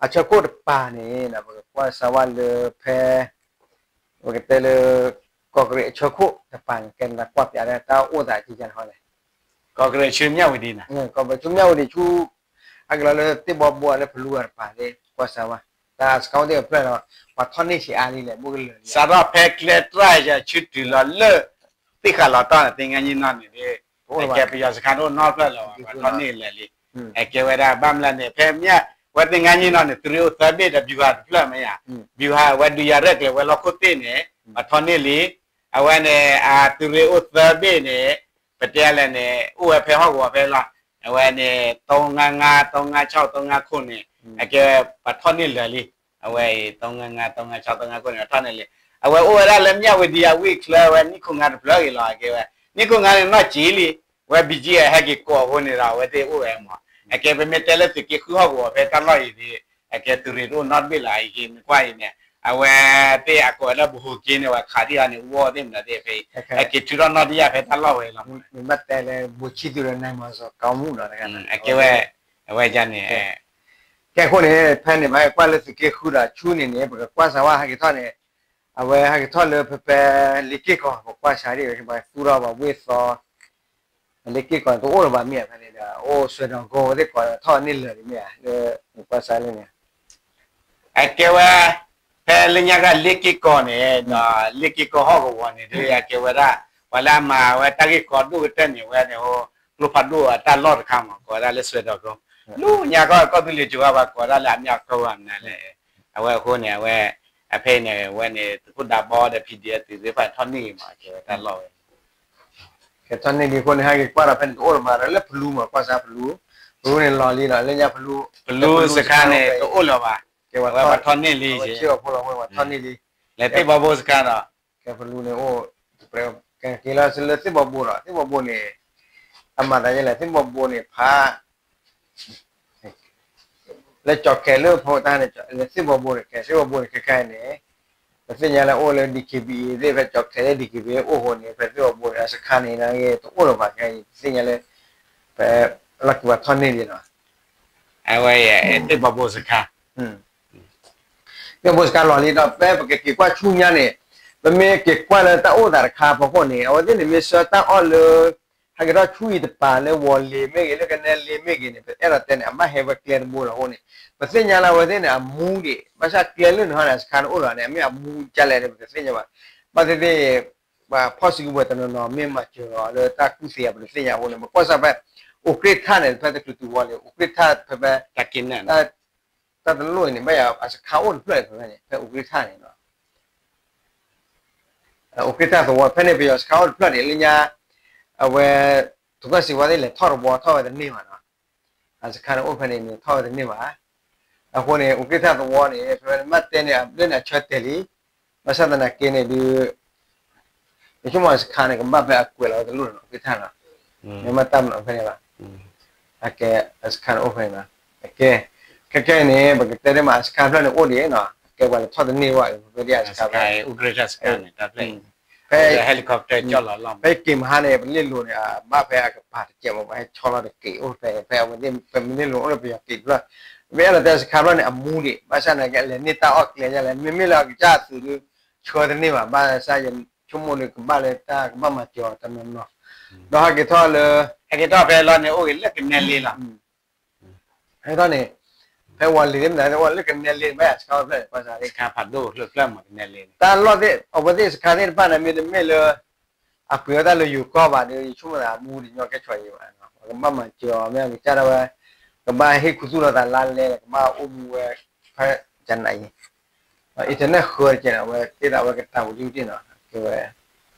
အဆၢခိၣ်တပၤန့ၣ် ပကကွၢ်စၢ်ဝဲလၢဖဲ ပကတဲလၢ ကီၢ်ကရံးအဆၢခိၣ်တပၤန့ၣ် ကဲနကွၢ်ပျးဒၣ်တၢ်အိၣ်သးကကန့ၣ်ဟီလဲၣ်, ကီၢ်ကရံးဆူမၠၣ်ဝတံၤန့ၣ်, ကီၢ်ကရံးဆူမၠၣ်ဝတံၤဆူ အကလီၤလၢသ့ၣ်ဘီဘိလၢဖလူအတပၤသ့ၣ် ကွၢ်စၢ်ဝဲ တၢ်စခါဝဲသ့ၣ်အဖျၢၣ်ဒီး ပှၤထီၣ်န့ၢ်ဆံးအါလံလဲၣ် ဘိကလၢာ်လံ, စးထီၣ်ဖဲကျဲတြၢ်ယၤဆူတုၤလီၤလၢ သ့ၣ်ဃးလီၤတီၢ်န့ၣ် သင်္ဃန်းညီနောင်န့ၣ် ကဲပယီၤစခါတအိၣ်နီတဖျၢၣ်လၢၤဘၣ် ပှၤထီၣ်န့ၢ်လၢာ်လံ, အကဲဝဲဒၣ်ဘၣ်မနုၤလဲၣ်န့ၣ် ဖဲမ့ၢ် ဝဲသင်္ဃန်းညီနောင်န့ၣ် သုးရ့ၣ်အိၣ်သၢဘ့ၣ်ဒီး ဗျူဟာတဖျၢၣ်မ့ၢ်ဧါ, ဗျူဟာ အဝဲဒုးယၤရဲၣ်ကျဲၤဝဲၤလီၢ်ခိၣ်သ့ၣ်န့ၣ် ပှၤထီၣ်န့ၢ်လံ, အဝဲန့ၣ် အသုးရ့ၣ်အိၣ်သၢဘ့ၣ်န့ၣ် ပတဲလဲၣ်န့ၣ် အိၣ်ဝဲဖဲဟီၣ်ကဝီၤဖဲလီၤ, အဝဲန့ၣ် သုံးငါးငါး သုံးငါးခြောက် သုံးငါးခုနစ်န့ၣ် အကဲပှၤထီၣ်န့ၢ်လၢာ်လံ, အဝဲအံၤ သုံးငါးငါး သုံးငါးခြောက် သုံးငါးခုနစ်န့ၣ် ပှၤထီၣ်န့ၢ်လံ, အဝဲအိၣ်ဝဲဒၣ်လၢမၠၣ်ဝတံၤအဝ့ၢ်ချၢဝဲ နံၣ်ခိၣ်ငါတဖျၢၣ်ဂ့ၤလီၤ အကဲဝဲ နံၣ်ခိၣ်ငါန့ၣ်နီၢ်ကံလံ, ဝဲ ဘီကၠံ ဟဲက့ၤကိးအဃိန့ၣ်ဒီး အဝဲသ့ၣ်အိၣ်ဝဲမး, အကဲပမ့ၢ်တဲလၢသုးက့ဃုဟီၣ်ကဝီၤဖဲတၢ်လီၢ်အံၤန့ၣ် အကဲသုးရ့ၣ်တအိၣ်နီတဘ့ၣ်လီၤ အံၤက့ၤနကွၢ်အံၤန့ၣ်, အဝဲသ့ၣ်အကိးဝဲလၢ ဗဟိုကင်း န့ၣ် ဝဲခးဒံၣ်အီၤန့ၣ် ဝီသ့ၣ်မနုၤသ့ၣ်ဖဲအံၤ, ဟဲက့ၤထုးထီၣ်နီၢ်တယၢ်ဖဲတၢ်လီၢ်ဝဲလီၤ, မ့ၢ်ဘၣ်တဲလၢဗိုလ်ချစ်သူ ဒီး နိုင်မောင်ဇော် ကီမူၣ်ဒီးတဂၤန့ၣ်, အကဲဝဲ အဝဲန့ၣ် ကဲအဃိန့ၣ် ဖဲန့ၣ် ပဟဲကွၢ်လၢသုးက့ဃုဒီးဆူန့ၣ်န့ၣ် ပကကွၢ်စၢ်ဝဲဟဲက့ၤထီၣ်န့ၣ်, အဝဲဟဲက့ၤထီၣ်လၢဖဲဖဲ လ့က့ၢ်ကီၢ် ပကွၢ်စၢ်ဒ်ဝဲ ပသူၣ်ထီၣ်ဘၣ်ဝ့ၢ်သီ လ့က့ၢ်ကီၢ်တအိၣ်လၢၤဘၣ်မ့ၢ်ဧါ ဖဲန့ၣ်ဒီး အိၣ်စွဲဒီးကိဝဲသ့ၣ်ကိးထီၣ်န့ၢ်လၢာ်န့ၣ်မ့ၢ်ဧါ လၢကွၢ်စၢ်လၢန့ၣ်, အကဲဝဲ ဖဲလၢညါကလ့က့ၢ်ကီၢ်န့ၣ်ဒီး လ့က့ၢ်ကီၢ်ဟီၣ်ကဝီၤန့ၣ်ဒီး အကဲဝဲဒၣ် ပှၤလၢအမၤဝဲတၢ်ဂ့ၢ်ကီဒိၣ်ကတၢၢ်န့ၣ် ဝဲန့ၣ် ကျိဖးဒိၣ်အတၢ်လီၢ်တခါမး ကိးဝဲဒၣ်လၢစွဲဒီးကိ လၢညါကီၢ်ကီၢ်သူလ့ၤကၠိၤဝဲပှၤကိးဒၣ်လၢအမ့ၢ်အကီၢ်ဝဲမနုၤလဲၣ်, အဝဲအဃိန့ၣ် အဝဲ အဖဲအံၤန့ၣ် ဝဲန့ၣ် သုးခိၣ်ဒးဘီဒီး ဖံဒံးအသုးသ့ၣ်တဖၣ်ထီၣ်န့ၢ်ဂ့ၤမး ကဲဝဲတၢ်လီၢ်ဝဲ ကဲထီၣ်န့ၢ်လံအဃိန့ၣ် ဟဲက့ၤကွၢ်ဒီးဖဲန့ၣ်တအိၣ်လၢၤဘၣ်ဒီး လၢဖလူမး ကွၢ်စၢ်ဖလူ, ဖလူန့ၣ်လီၤလံဒီး လၢညါဖလူ, ဖလူစခါန့ၣ် တအိၣ်လၢၤဘၣ်, ကဲဝဲပှၤထီၣ်န့ၢ်လံ, ဝဲထီၣ်န့ၢ်လံ, လဲၤသ့ၣ်ဘီဘိစခါဒီး, ကဲဖလူန့ၣ်အိၣ်, ကဲက့ၤလီၤလၢသ့ၣ်ဘီဘိဒီး သ့ၣ်ဘီဘိန့ၣ်, အမၤသးဒ်လဲၣ် သ့ၣ်ဘီဘိန့ၣ် ဖး လၢကၠီၤခဲးလၢဖိတၢ်န့ၣ် လၢသ့ၣ်ဘီဘိန့ၣ် ကဲသ့ၣ်ဘီဘိန့ၣ် ခဲခါအံၤန့ၣ် ပသ့ၣ်ညါလၢအိၣ်လၢ DKBA သ့ၣ် ဖဲကၠီၤခဲးလၢ DKBA အိၣ်ဃိန့ၣ် ဖဲသ့ၣ်ဘီဘိန့ၣ် အစခါန့ၣ် နဂ့ၤတအိၣ်လၢၤဘၣ်ခဲအံၤ ပသ့ၣ်ညါလၢ ဖဲလီၢ်ခံပှၤထီၣ်န့ၢ်လံနီၤ အဝဲ သ့ၣ်ဘီဘိစခါ သ့ၣ်ဘီဘိစခါလီၤလံဒီး ဖဲပကက့ၤကွၢ်ဆူညါန့ၣ် ပမ့ၢ်က့ၤကွၢ်လၢတၢ်အိၣ်သးတခါဖီခိၣ်န့ၣ် အဝဲသ့ၣ်န့ၣ်မ့ၢ်ဆှၢတၢ်အီၣ်လၢ ဟဲက့ၤထီၣ်ဆူအံၤတပၤလၢဝီၤလ့ၤမ့ၢ်ဂ့ၤ လၢကနဲလ့ၤမ့ၢ်ဂ့ၤန့ၣ် ပအဲၣ်ဒိးတဲန့ၣ် အဘၣ်ဟဲဝဲကျဲတဘိလီၤအဃိန့ၣ် ပသ့ၣ်ညါလၢအဝဲသ့ၣ်န့ၣ် အမူဒံး ဘၣ်ဆၣ်ကျဲလၢန့ၣ်ဟီန့ၣ် အစခါန့ၣ်အိၣ်လီၤန့ၣ် အမ့ၢ်အမူဒ်လဲၣ်န့ၣ် ပတသ့ၣ်ညါဘၣ်. ဘၣ်သ့ၣ်သ့ၣ် ပှၤဖီၣ်စုကဝဲၤတနီၤနီၤ မ့ၢ်မၤစၢၤအီၤလၢတၢ်ကူၣ်သ့အပတသ့ၣ်ညါအဃိန့ၣ် ပကွၢ်စၢ်ဖဲ အိၣ်ကြ့ၢ်ထၣ်န့ၣ် ဖဲတချုးတဝီန့ၣ် အိၣ်ကြ့ၢ်ထၣ်ဖဲဖဲ တၢ်တလိၣ်အံၤန့ၣ် ဘၣ်ယၤအစခါအိၣ်တဖျၢၣ်ဖဲဖဲန့ၣ် ဖဲအိၣ်ကြ့ၢ်ထၣ်န့ၣ်လီၤ. အိၣ်ကြ့ၢ်ထၣ်သဝီဖဲန့ၣ် ပယီၤစခါအိၣ်တဖျၢၣ်န့ၣ် လၢညါ အဝဲ သုးကီၢ်စံးဝါသ့ၣ်လဲၤထီၣ်တဝီထီၣ်ဝဲတန့ၢ်ဘၣ်နီၤ. အစခါန့ၣ်အိၣ်ဖဲန့ၣ်န့ၣ် ထီၣ်ဝဲတန့ၢ်ဘၣ်. အဃိန့ၣ် အိၣ်ကြ့ၢ်ထၣ်သဝီန့ၣ် ဖဲဖဲန့ၣ် မ့ၢ်တဲန့ၣ် အဘျဲၣ်န့ၣ်အဆၢတဲာ်လံ. ဘၣ်ဆၣ်သနာ်က့န့ၣ်ဒုး ယဆိကမိၣ်အစခါန့ၣ် ကဘၣ်ဖဲအကွဲးလီၤဝဲတလိၣ်န့ၣ် အိၣ်ကြ့ၢ်ထၣ်နီၤ. မ့ၢ်မ့ၢ်တၢ်မနုၤဖဲန့ၣ်ဘၣ်. အကဲ အစခါန့ၣ်အိၣ်ဖဲန့ၣ်နီၤ. အကဲ ခဲခဲအံၤန့ၣ် ပကတဲဒ်မး အစခါဖျၢၣ်န့ၣ်အိၣ်ဒံးနီၤ. အကဲပှၤလဲၤထီၣ်တန့ၢ်ဝဲ ဖဲဒ်အစခါဖဲ ဖဲ helicopter ဖဲက့ၤမဟါန့ၣ် ပန့ၢ်လိၤန့ၣ် အဘၣ်ဖဲအကပၤတစဲးမး ပှၤဟဲဆီလီၤတက့ၤအိၣ်ဖဲ ဖဲအဝဲသ့ၣ် ပမ့ၢ်န့ၢ်လိၤအိၣ်လၢပယီၤက့ၤတဖျၢၣ် မ့ၢ်အဲၣ်ဒိးတဲစခါဖျၢၣ်န့ၣ် အမူဒံး ဘၣ်ဆၣ်နာ်က့ အလဲၤန့ၢ်တၢ်အီၣ်ကျဲဒ်လဲၣ် မ့မ့ၢ်လၢအကစၢ်အသုးဒုး ဆှၢတန့ၢ်ဘၣ် ဘၣ်ဆၣ်ယဆိကမိၣ်န့ၣ် ကဘၣ်လၢတၢ်ကဘၣ်မၤစၢၤအီၤတနီၤနီၤ ဒီးဟဲက့ၤထီၣ်လၢ ဟဲက့ၤထီၣ်ဖဲလီၤန့ၣ် အိၣ်ဂ့ၤလၢကနဲလ့လီၤ. ဟဲထီၣ်န့ၣ် ဖဲဝီၤလ့ၤသ့ၣ်မနုၤ ဝဲလၢကနဲလ့န့ၣ် ဘၣ်ယၤစခါဖျၢၣ်န့ၣ် ကွၢ်စး စခါဖးဒိၣ်ဖျၢၣ်ဖျၢၣ်မး ကနဲလ့န့ၣ် တၢ်လီၢ်သ့ၣ် အဝဲသ့ၣ်စခါသ့ၣ်တဖၣ်န့ၣ် မ့တမ့ၢ်လၢ အပှ့ၤဝဲတၢ်လၢယိၤကီၢ်ဘၣ်ဒီး ယဆိကမိၣ်သးအမူတညီကဲဆီၣ်အံၤဘၣ် ပကဘၣ်မၤစၢၤအီၤ မ့ၢ်အကစၢ်ဒၣ်ဝဲ ကဘၣ်ဟ့ၣ်ခူသူၣ်လီၤသးလါလဲ ကဘၣ်အိၣ်မူဝဲ ဖဲကနၤအံၤ internet ဃၢတကဲးန့ၣ် အဝဲသ့ၣ်သးဝဲကတၢ်ပူၤတံၢ်တံၢ်နီၤ ကဲဝဲ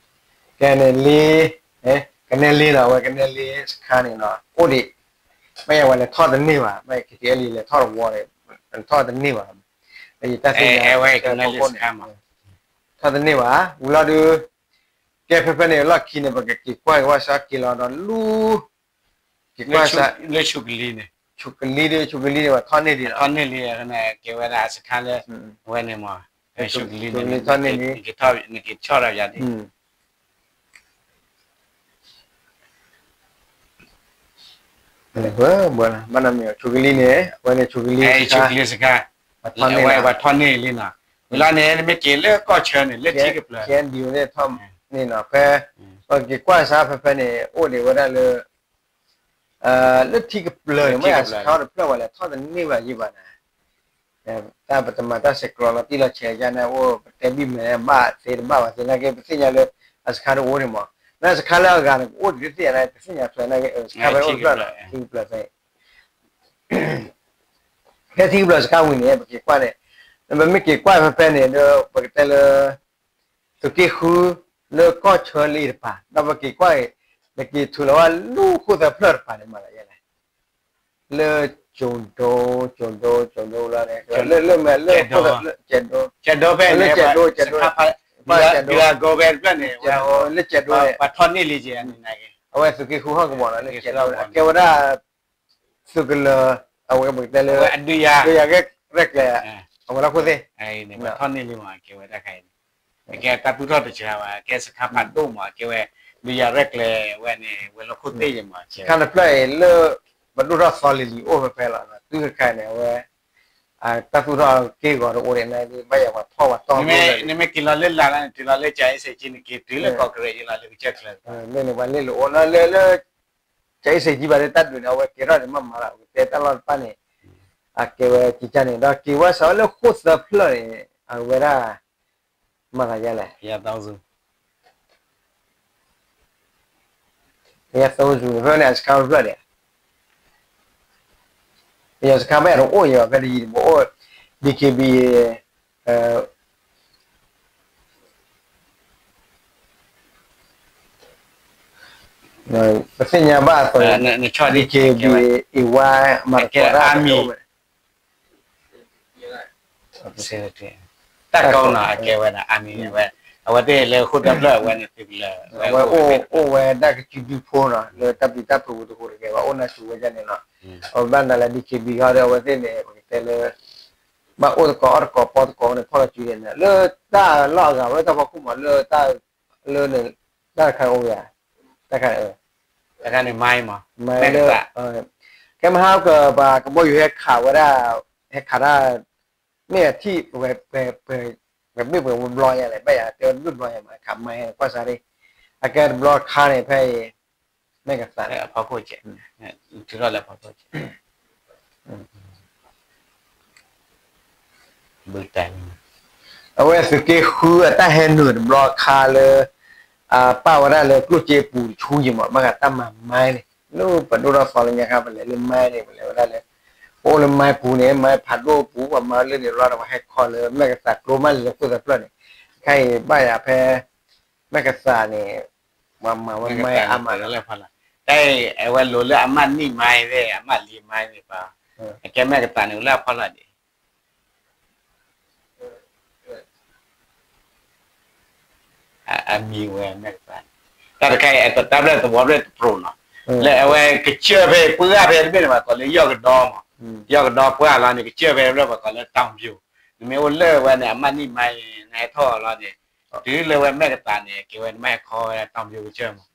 ကနဲလ့ ကနဲလ့နီၤ အဝဲကနဲလ့စခါန့ၣ်နီၤ အိၣ်ဒံး ဘၣ်ယၤဝဲလဲၤထီၣ်တန့ၢ်ဘၣ် ဘၣ်ယၤ ခဲကဲလံ လဲၤထီၣ်တဝီန့ၣ် ထီၣ်တန့ၢ်ဘၣ် ယတၢ်သ့ၣ်ညါ ထီၣ်တန့ၢ်ဘၣ် ဝံၤလီၤဒုး ကဲဖဲဖဲန့ၣ် လီၢ်ခံန့ၣ် ပကက့ၤကွၢ်က့ၤဘၣ်ဆၣ်က့ၤလီၤဒီးလူ က့ၤကွၢ်ဆၣ် လၢဆူကလံန့ၣ် ဆူကလံဒ် ဆူကလံန့ၣ် ပှၤထီၣ်န့ၢ်ဒံးလီၤ ထီၣ်န့ၢ်လံ ကဲဝဲဒၣ်အစခါလၢ အဝဲန့ၣ်မး ဆူကလံန့ၣ် နက့ၤဆီၣ်ဒီးယၤဒ် ဘၣ်နမ့ၢ်ဆူကလံန့ၣ် အဝဲန့ၣ်ဆူကလံ ဆူကလံစခါ အဝဲပှၤထီၣ်န့ၢ်လံနီၤ ဝံၤလီၤန့ၣ် နမ့ၢ်က့ၤလၢကီၢ်ဆၢန့ၣ် လၢထံကပျၢၤ န့ၣ်နီၤ ဖဲ ပက့ၤကွၢ်စၢ်ဖဲဖဲန့ၣ် အိၣ်ဒံးဝဲဒၣ်လၢ လၢထံကပျၢၤန့ၣ် မ့ၢ်အစခါအီၤတဖျၢၣ်ဝဲလဲၣ် ထီၣ်တန့ၢ်ဘၣ်ယံၤဘၣ်န့ၣ် တၢ်ပတမၤတၢ်ဆဲးကျိးလီၤတံၢ်လီၤဆဲးယါန့ၣ် အိၣ် ပတဲဘံၣ်မဲာ်န့ၣ် ဘၣ်သ့တဘၣ်ဘၣ်သ့နာ်က့ ပသ့ၣ်ညါလၢ အစခါတအိၣ်န့ၣ်မး မ့ၢ်အစခါလၢအဂၤန့ၣ် ကအိၣ်ဒံးတသ့ၣ်ညါန့ၣ် ပသ့ၣ်ညါထွဲနာ်က့ စခါဖဲအိၣ်တဖျၢၣ်န့ၣ် ထံကပျၢၤဖဲ ဖဲထံကပျၢၤစခါဝံၤန့ၣ် ပက့ၤကွၢ်န့ၣ် ပမ့ၢ်က့ၤကွၢ်ဖဲဖဲန့ၣ် ဒီးပကတဲလၢ သုးက့ဃု လၢကီၢ်ဆၢလၢအံၤတပၤ ဒီးပက့ၤကွၢ်အံၤ ပက့ၤထုးလီၤဝဲလၢဃိၣ်သၢဖျၢၣ်တပၤန့ၣ် မၤသးယဲလဲၣ် လၢကၠိၤဒိ ကၠိၤဒိ ကၠိၤဒိလီၤန့ၣ် လၢလၢမဲာ်လၢဃိၣ်သၢဖျၢၣ် ကၠဲးဒိ လၢကၠဲးဒိ ကၠဲးဒိဖဲန့ၣ် ဒုးအဂီၤဝဲတဖျၢၣ်န့ၣ် လၢကၠဲးဒိန့ၣ် ပှၤထီၣ်န့ၢ်လံကဲ အဝဲသုးက့ဃုဟီၣ်ကဝီၤလီၤ လၢကၠဲးဒိန့ၣ် အကဲဝဲဒၣ် သုးကလၢၤ အဝဲပကတဲလၢ ဒုးယၤရဲၣ်ကျဲၤ အဝဲလီၢ်ခိၣ်သ့ၣ် ပှၤထီၣ်န့ၢ်လံမး ကဲဝဲဒၣ်ခဲအံၤန့ၣ် ကဲတၢ်သူၣ်ထီၣ်တစှၤဘၣ် ကဲစခါဖးဒိၣ်မး ကဲဝဲ ဒုးယၤရဲၣ်ကျဲၤဝဲန့ၣ် ဝဲလီၢ်ခိၣ်သ့ၣ်ယမး စခါတဖျၢၣ်အံၤလၢ ပဒိၣ်ထီၣ်သီလံၤလံၤအိၣ်ဖဲဖဲလီၤ တုၤခဲအံၤန့ၣ် အဝဲ တၢ်သူၣ်ထီၣ်က့ၢ်ဂီၤတအိၣ်ဒံးန့ၣ် ဘၣ်ယၤပှၤဖီၣ်ပှၤတီၢ် နမ့ၢ်က့ၤလီၤလၢလၢ်လၢ်န့ၣ် တုၤလီၤလၢကၠၤအ့စ့းကံန့ၣ် က့ၤတုၤလၢကီၢ်ကရ့ၣ်ယလီၤလၢကစၢၢ်ချၢ လၢန့ၣ်ပှၤလ့ၣ်လိာ်အိၣ်နီၤ လၢလၢ ကၠၤအ့စ့းကံဘၣ်လၢတၢ်ဒုးန့ၣ် အဝဲကဲထီၣ်န့ၣ်မ့ၢ်မၤလီၤ ကတဲတၢ်လီၢ်တဖၣ်န့ၣ် အကဲဝဲကံကၢ်န့ၣ် ဒီးက့ၤဝဲစးဝဲလၢဃိၣ်သၢဖျၢၣ်န့ၣ် အဝဲဒၣ် မၤသးယါလဲၣ် ယသိစူၤန့ၣ် ဖဲန့ၣ်အစခါဖျၢၣ်န့ၣ် ပယီၤစခါဖဲအတအိၣ်ယၤ ဖဲတယံၤတဘိအိၣ် DKBA ပသ့ၣ်ညါဘၣ်အသိး DKBA အံၤဝါ မၤတကိးတၢ် တၢ်ကီနီၤ အကဲဝဲဒၣ် အမံၤဝဲ အဝဲသ့ၣ်လၢဃိၣ်တဖျၢၣ်အဝဲန့ၣ် သုးကလၢၤ အဝဲအိၣ်ဝဲဒၣ်ကစုဒုဖိနီၤ လၢတၢ်ပျံၤတၢ်ဖုးပူၤတဟူးတဂဲၤ ဘၣ်အိၣ်နၢ်စူၤဝဲဒၣ်န့ၣ်နီၤ အဝဲဘၣ်နၤလၢ DKB ဟီဒီး အဝဲသ့ၣ်န့ၣ် ပကတဲလၢ ဘၣ်အိၣ်သကိးအီၣ်သကိးပီသကိးန့ၣ် ဖီၣ်လီၤစုန့ၣ် လၢတၢ်လီၢ်အဂၤဝဲတၢ်ဖီခိၣ်မး လၢ လၢန့ၣ် တၢ်တခါန့ၣ်အိၣ်ဝဲ တၢ်ခါန့ၣ် တၢ်ခါန့ၣ်မၤအံၤမး မၤလၢ ကဲမဟါက ပှၤကဘီယူၤဟဲခးဝဲဒၣ် ဟဲခးတၢ် မ့ၢ်အထံၣ် ပှဲၤဘ့ၣ်ပှဲၤဘျီညါလဲၣ် ဘၣ်ယၤတဲဝဲတဘ့ၣ်ဘျီညါမး ခးမၤဟဲကွၢ်စၢ်ရ့ၣ် အကဲတဘျီခါန့ၣ် ဖဲအံၤ မဲၢ်ကသး အဖီခိၣ်ကဲး, ထုးထီၣ်လၢအဖီခိၣ်ကဲး, အဝဲသုးက့ဃုအတၢ်ဟဲနုာ်တဘျီအခါလၢ အပာ်ဝဲဒၣ်လၢကျိၣ်စ့ပူၤတဆူယံၤမး ဘၣ်ဃးတၢ်မၤမါန့ၣ် လၢပဒိၣ်ထီၣ်သီလၢညါခါ ပလဲၤလၢမါန့ၣ် ပလဲၤဝဲဒၣ်လၢ ပအိၣ်လၢမါပူၤန့ၣ် မါဖးဒိၣ်ပူၤ ပှၤမၤလၢန့ၣ်လီၤဒီး ပှၤဟဲခီလၢမဲၢ်ကသးကျိမးလၢဃိၣ်သးဖျၢၣ်န့ၣ် ခဲအံၤဘၣ်ယၤဖဲ မဲၢ်ကသးန့ၣ် ပှၤမၤဝဲမါအါမး တၢ်အံၤအဝဲလိၤလၢအမးနံၣ်မါသ့ၣ် အမးလံမါသ့ၣ်တဖၣ်, အကဲမဲၢ်ကသးန့ၣ် အိၣ်လၢအဖီလာ်ဒံး အမံၤဝဲမဲၢ်ကသးန့ၣ်, တၢ်တခါအံၤ တၢ်ဘျဲၣ်သဝီဘျဲၣ်တပျိၤနီၤ, လၢအဝဲကစၢၢ်ဖဲပှၢ်ဂၤဖဲတဘ့ၣ်န့ၣ် ပှၤကိးလၢယီၢ်ကဒီမး, ယီၢ်ကဒီပှၢ်လီၤန့ၣ် ကစၢၢ်ဖဲတဘျီပှၤကိးလၢတီၤပျိၤ, နမ့ၢ်အိၣ်လၢဝဲန့ၣ် အမးနံၣ်မါအံၤ နဟဲထီၣ်အီၤလီၤန့ၣ်, တုၤလၢဝဲမဲၢ်ကသးန့ၣ် ကဲဝဲနမ့ၢ်ဟဲခီဝဲတီၤပျိၤကစၢၢ်မး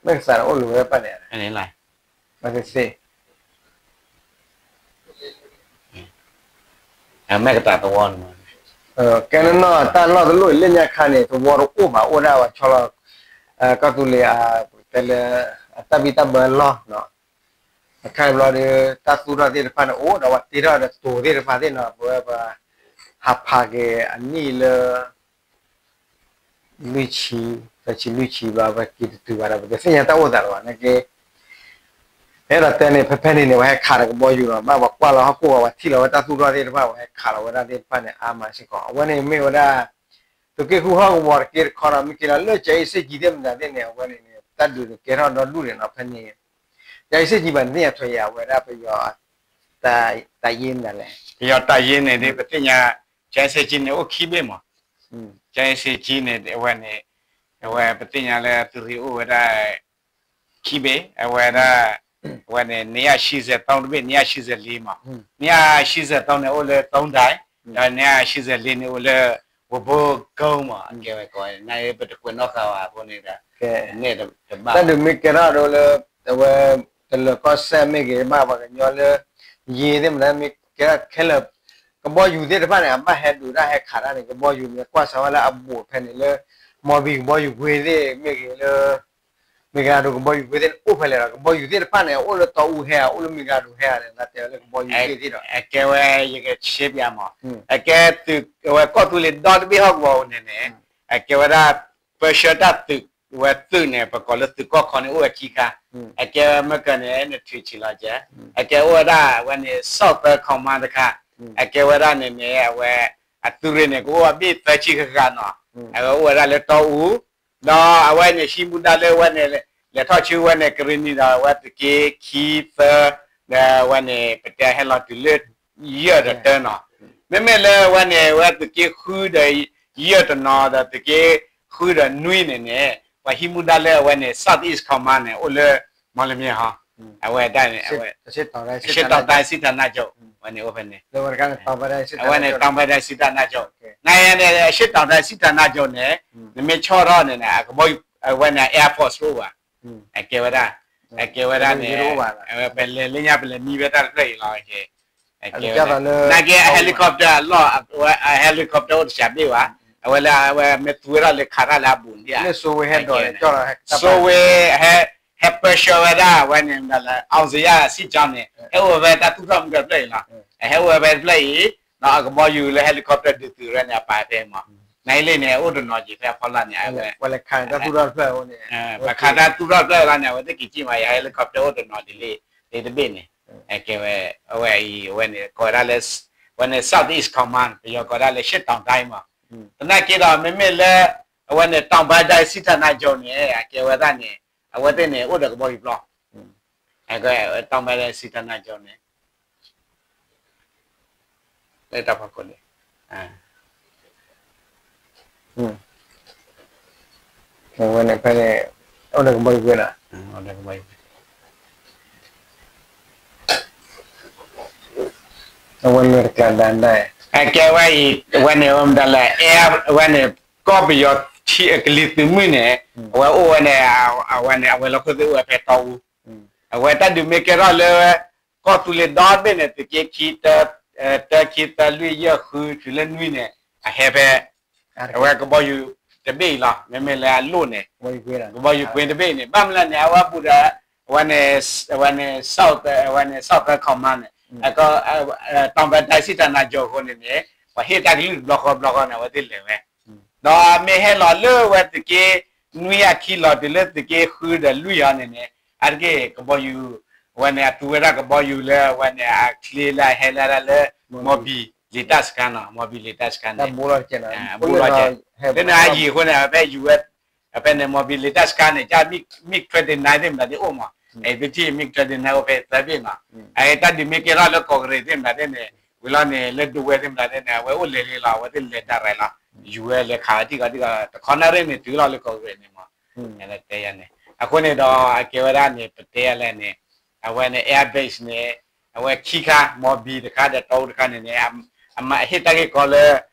မဲၢ်ကသးန့ၣ်အိၣ်လၢဝဲပၢ်န့ၣ်, မဲၢ်ကသးသဝီန့ၣ်, ကဲနီၢ်နီၢ်တၢ်လီၢ်တလီၢ်အံၤလၢညါခါန့ၣ် သဝီတအိၣ်ဘၣ် အိၣ်ဒၣ်ဝဲဆီလီၤ, ကီၢ်သူလ့ၤ တဲလၢ အတၢ်ဘံၣ်တၢ်ဘၢလီၢ်နီၤ, အခါဘျီဒီး တၢ်သူၣ်ထီၣ်သ့ၣ်တဖၣ်န့ၣ် အိၣ်ဒီးဝဲတ့ထီၣ်ဒီးတိၤသ့ၣ်တဖၣ်သ့ၣ်နီၤ ပဝဲပှၤ ဟးဖးက့ၤအနံၣ်လၢ လွံၢ်ဆံ, သၢဆံလွံၢ်ဆံဘျီ ပက့ၤတတုၤဘၣ်ဒီး ပတသ့ၣ်ညါတၢ်အိၣ်သးလၢၤဘၣ် နာ်က့ အဲၣ်ဒိးတဲန့ၣ် ဖဲဖဲန့ၣ်န့ၣ် ပှၤဟဲခးဒီးကဘီယူၤလီၤ ဘၣ်ပှၤကွၢ်လီၤဟီၣ်ခိၣ်ဘၣ် ပှၤထံၣ်လီၤဝဲတၢ်သူၣ်ထီၣ်သ့ၣ်တဖၣ် ပှၤဟဲခးလီၤဝဲဒၣ်သ့ၣ်တဖၣ်န့ၣ် အါမးစ့ၢ်ကီး အဝဲန့ၣ်မ့ၢ်ဝဲဒၣ် သုးက့ဃုဟီၣ်ကဝီၤတက့တခီဒီး မ့ၢ်က့ၤလီၤလၢကၠဲအ့စ့ၣ်ကၠံသ့ၣ်မတၤသ့ၣ်န့ၣ် အဝဲန့ၣ်န့ၣ် တၢ်ဒုးန့ၣ်ကဲထီၣ်ဒီဒူၣ်န့ၣ်နီၤ ဖဲန့ၣ် ကၠဲအ့စ့ၣ်ကၠံဘၣ်န့ၣ် အထွဲယၤဝဲဒၣ်ပယီၤ တၢ်ယ့ၢ်မတၤလဲၣ်, ပယီၤတၢ်ယ့ၢ်န့ၣ်ဒ်ပသ့ၣ်ညါ ကၠဲအ့စ့ၣ်ကၠံန့ၣ် အိၣ်ခံဘ့ၣ်မး, ကၠဲအ့စ့ၣ်ကၠံန့ၣ် အဝဲန့ၣ် အဝဲပသ့ၣ်ညါလၢသုးရ့ၣ်အိၣ်ဝဲဒၣ် ခံဘ့ၣ် အဝဲဒၣ် အဝဲန့ၣ် နံၣ်ယၤဆံဆဲးသီတဘ့ၣ် နံၣ်ယၤဆံဆဲးလံမး, နံၣ်ယၤဆံဆဲးသီန့ၣ် အိၣ်လၢ တုံးဒၢၣ်, ဒီးနံၣ်ယၤဆံဆဲးလံန့ၣ် အိၣ်လၢ ဝဘိကီမး အကဲဝဲကိး နပတကွဲးနီၣ်ဃာ်ဝဲအဃိန့ၣ်ဒီး တဘၣ် တၢ်ဒုးမ့ၢ်ကဲထီၣ်ဒိလၢ အဝဲ တလၢၤကီၢ်စဲၣ်မ့ၢ်ဂ့ၤ ဘၣ်ပှၤကညီလၢ ယ့ၤသ့ၣ်မတၤမ့ၢ်ကဲထီၣ်ခဲလၢာ် ကဘီယူၤသ့ၣ်တဖၣ်န့ၣ် အဘၣ်ဟဲဒုးတၢ်ဟဲခးတၢ်န့ၣ် ကဘီယူၤန့ၣ် ကွၢ်စးဝဲလၢအဘူးဖဲန့ၣ်လၢ မီဘံၣ်ကဘီယူၤကွ့သ့ၣ်မ့ၢ်ဂ့ၤလၢ မ့ၢ်ဂ့ၤဒိၣ်ကဘီယူၤကွ့သ့ၣ်န့ၣ် အိၣ်ဖဲလဲၣ်ဒီး ကဘီယူၤသ့ၣ်တဖၣ်န့ၣ် အိၣ်လၢတီအူဟဲဧါ အိၣ်လၢမ့ၢ်ဂ့ၤဒိၣ်ဟဲဧါန့ၣ် လၢတဲဝဲလၢကဘီယူၤသ့ၣ်သ့ၣ်ဒီး အကဲဝဲယကဆ့ပၠးမး အကဲသုးဝဲကီၢ်သူလ့ၤဒီတဘ့ၣ်ဟီၣ်ကဝီၤအံၤန့ၣ်န့ၣ် အကဲဝဲဒၣ် ပၢဆှၢတၢ်သုးဝဲသုးန့ၣ် ပကိးလၢသုးကီၢ်ခီန့ၣ် အိၣ်ဝဲခံခါ အကဲဝဲမ့ၢ်ကန့ၣ် နထုးဆံးလီၤကဲ အကဲအိၣ်ဝဲဒၣ်ဝဲန့ၣ် South Command တခါ အကဲဝဲဒၣ်န့ၣ်န့ၣ် အဝဲ အသုးရ့ၣ်န့ၣ် ကအိၣ်အဘ့ၣ်သၢဆံဃၣ်ဃၣ်နီၤ အဝဲအိၣ်ဝဲဒၣ်လၢတီအူ ဒီးအဝဲန့ၣ် ဟံးမူဒါလၢဝဲန့ၣ် လဲၤထီၣ်ဆူဝဲန့ၣ် ကရ့ၣ်နံၤဒီး အဝဲသုးက့ခံသၢ ဒီးဝဲန့ၣ် ပတဲဟဲလီၤတုၤလၢ ယဲၢ်ဒီးတၢနီၤ မ့မ့ၢ်လၢဝဲန့ၣ် ဝဲသုးက့ဃုဒီး ယဲၢ်တနီၤဒီး သုးက့ဃုဒီးနွံန့ၣ်န့ၣ် ပှၤဟံးမူဒါလၢအဝဲန့ၣ် South East Command န့ၣ် အိၣ်လၢ မီလမ့ၢ်ဟီ အဝဲဒၣ်န့ၣ် အဝဲ အရှေ့တောင်တိုင်းစစ်ဌာနချုပ် ဝဲန့ၣ်အိၣ်ဖဲန့ၣ် အဝဲန့ၣ် တောင်ပိုင်းတိုင်းစစ်ဌာနချုပ် နန့ၣ် အရှေ့တောင်တိုင်းစစ်ဌာနချုပ်န့ၣ် နမ့ၢ်ဆီၣ်ထီၣ်န့ၣ်န့ၣ် အကဘီ အဝဲန့ၣ် Air Force တအိၣ်ဘၣ် အကဲဝဲဒၣ် အကဲဝဲဒၣ်န့ၣ် ပလဲၤလၢညါပလဲၤမံဝဲတၢ်တဖျၢၣ်အံၤလီၤ နာ်က့ helicopter အလီၢ် helicopter အိၣ်တစှၤဘ့ၣ်ဘၣ် အဝဲလၢအဝဲမ့ၢ်သူဝဲဒၣ်လၢခးတၢ်လၢအဘူးဒံးဧါ Soviet ဟဲ ဟဲပၢဆှၢဝဲဒၣ်ဝဲန့ၣ် အောင်ဇေယျစစ်ကြောင်းန့ၣ် ဟဲအိၣ်ဝဲဖဲတၢ်သူၣ်ထီၣ်မုၢ်ကၢၢ်တဖျၢၣ်အံၤလီၤ ဟဲအိၣ်ဝဲဖဲတဖျၢၣ်အံၤ ဒီးအကဘီယူၤလၢ helicopter ဒုးသုးရဲန့ၣ် အပာ်ဖဲမး နဟ့လ့ၣ်န့ၣ် အိၣ်တနီၤက့ၤဖဲအဖီလာ်န့ၣ် အဝဲ ပှၤခးတၢ်သူၣ်ထီၣ်တဖျၢၣ်လီၤန့ၣ် အဝဲသ့ၣ်က့ၤက့ၤမး ယ helicopter အိၣ်တနီၤဒ်လံ ဒ်တဘ့ၣ်န့ၣ် အကဲဝဲ အဝဲအံၤ အဝဲန့ၣ် ကိးဝဲဒၣ်လၢ ဝဲန့ၣ် South East Command ပယီၤကိးဒၣ်လၢ ရှေ့တောင်တိုင်း မး သနာ်က့ဒီး မ့မ့ၢ်လၢ အဝဲန့ၣ် တောင်ပိုင်းတိုင်းစစ်ဌာနချုပ်န့ၣ် အကဲဝဲဒၣ်န့ၣ် အဝဲသ့ၣ်န့ၣ် အိၣ်ဒီးကဘီယူၤပျီ တောင်ပိုင်းတိုင်းစစ်ဌာနချုပ်န့ၣ် လၢတၢ်ဖီခိၣ်န့ၣ် အဝဲန့ၣ်ဖဲန့ၣ် အိၣ်ဒီးကဘီယူၤကွ့နီၤ အဝဲန့ၣ်တကျးဒၣ်ဒၣ် အကဲဝဲအံၤ အဝဲန့ၣ် ဝဲမတၤလဲၣ် အဝဲန့ၣ် ကီၢ်ပယီၤထံအကလံၤသုးမုၢ်န့ၣ် အဝဲအိၣ်ဝဲန့ၣ် အဝဲန့ၣ် အဝဲၤလီၢ်ခိၣ်သ့ၣ်အိၣ်ဝဲဖဲတီအူ အဝဲတၢ်ဒုးမ့ၢ်ကဲထီၣ်လၢ ကီၢ်သူလ့ၤဒီဘ့ၣ်န့ၣ် သုးက့ခံ တၢ ခံ သၢ လွံၢ် ယဲၢ် ဃု တုၤလၢနွံန့ၣ် အဟဲဖဲ အဝဲကဘီယူၤ တဘ့ၣ်အံၤလီၤ. မ့မ့ၢ်လၢအလိၣ်န့ၣ် ကဘီယူၤကွ့တဘ့ၣ်န့ၣ် ဘၣ်မနုၤလဲၣ်န့ၣ် အဝဲဘူးဒီး အဝဲန့ၣ် အဝဲန့ၣ် South အဝဲန့ၣ် Southern Command န့ၣ် အကီၢ်ပတၢ်စံးတၢ်နါကၠိအဃိန့ၣ်န့ၣ် ပှၤဟ့ၣ်တၢ်ကလုၢ်တဘျီဃီဘျီဃီန့ၣ် အဝဲသ့ၣ်လဲၤဝဲ ဒီးမ့ၢ်ဟဲလီၤလၢဝဲသုးက့ နွံအခံလီၤတုၤလၢသုးက့ဃုဒီးလွံၢ်အံၤန့ၣ်န့ၣ် အါတက့ၢ်ကဘီယူၤ အဝဲန့ၣ် အသူဝဲဒၣ်ကဘီယူၤလၢအဝဲန့ၣ် အချ့လၢအဟဲလၢဒၣ်လၢ မီၣ်ဘံၣ်လံာ်တၢ်စခါနီၤ မီၣ်ဘံၣ်လံာ်တၢ်စခါန့ၣ် အဘူးလီၤကဲး လၢန့ၣ်အယံာ်အဃိန့ၣ် ဖဲယူၤဝဲ ဖဲန့ၣ် မီၣ်ဘံၣ်လံာ်တၢ်စခါန့ၣ် က MiG twenty-nine သ့ၣ်မတၤသ့ၣ်အိၣ်မး အဲ ပထံၣ် MiG twenty-nine အိၣ်ဖဲသၢဘ့ၣ်နီၤ အတၢ်ဒုးမ့ၢ်ကဲထီၣ်လၢကီၢ်ကရ့ၣ်သ့ၣ်မတၤသ့ၣ်န့ၣ် ဝံၤလီၤန့ၣ် လၢဒဝဲသ့ၣ်မတၤသ့ၣ်န့ၣ် အဝဲအိၣ်လဲၤလံလီၤ အဝဲသ့ၣ်လဲၤဒၣ်ရဲၣ်လီၤ ယူၤဝဲလဲၤခးဝဲထံၣ်ကီးထံၣ်ကီး တခီနၣ်ရံၣ်န့ၣ် တုၤလီၤလၢကီၢ်ကရ့ၣ်န့ၣ်မး တဲယၤန့ၣ် အဃိန့ၣ်ဒီး အကဲဝဲဒၣ်န့ၣ် ပတဲယၤလဲၣ်န့ၣ် အဝဲန့ၣ် air base န့ၣ် အဝဲခံခါ မီၣ်ဘံၣ်တခါဒီးတီအူတခါန့ၣ်န့ၣ် အမၤဟ့ၣ်တၢ်ဂ့ၢ်ကီလၢ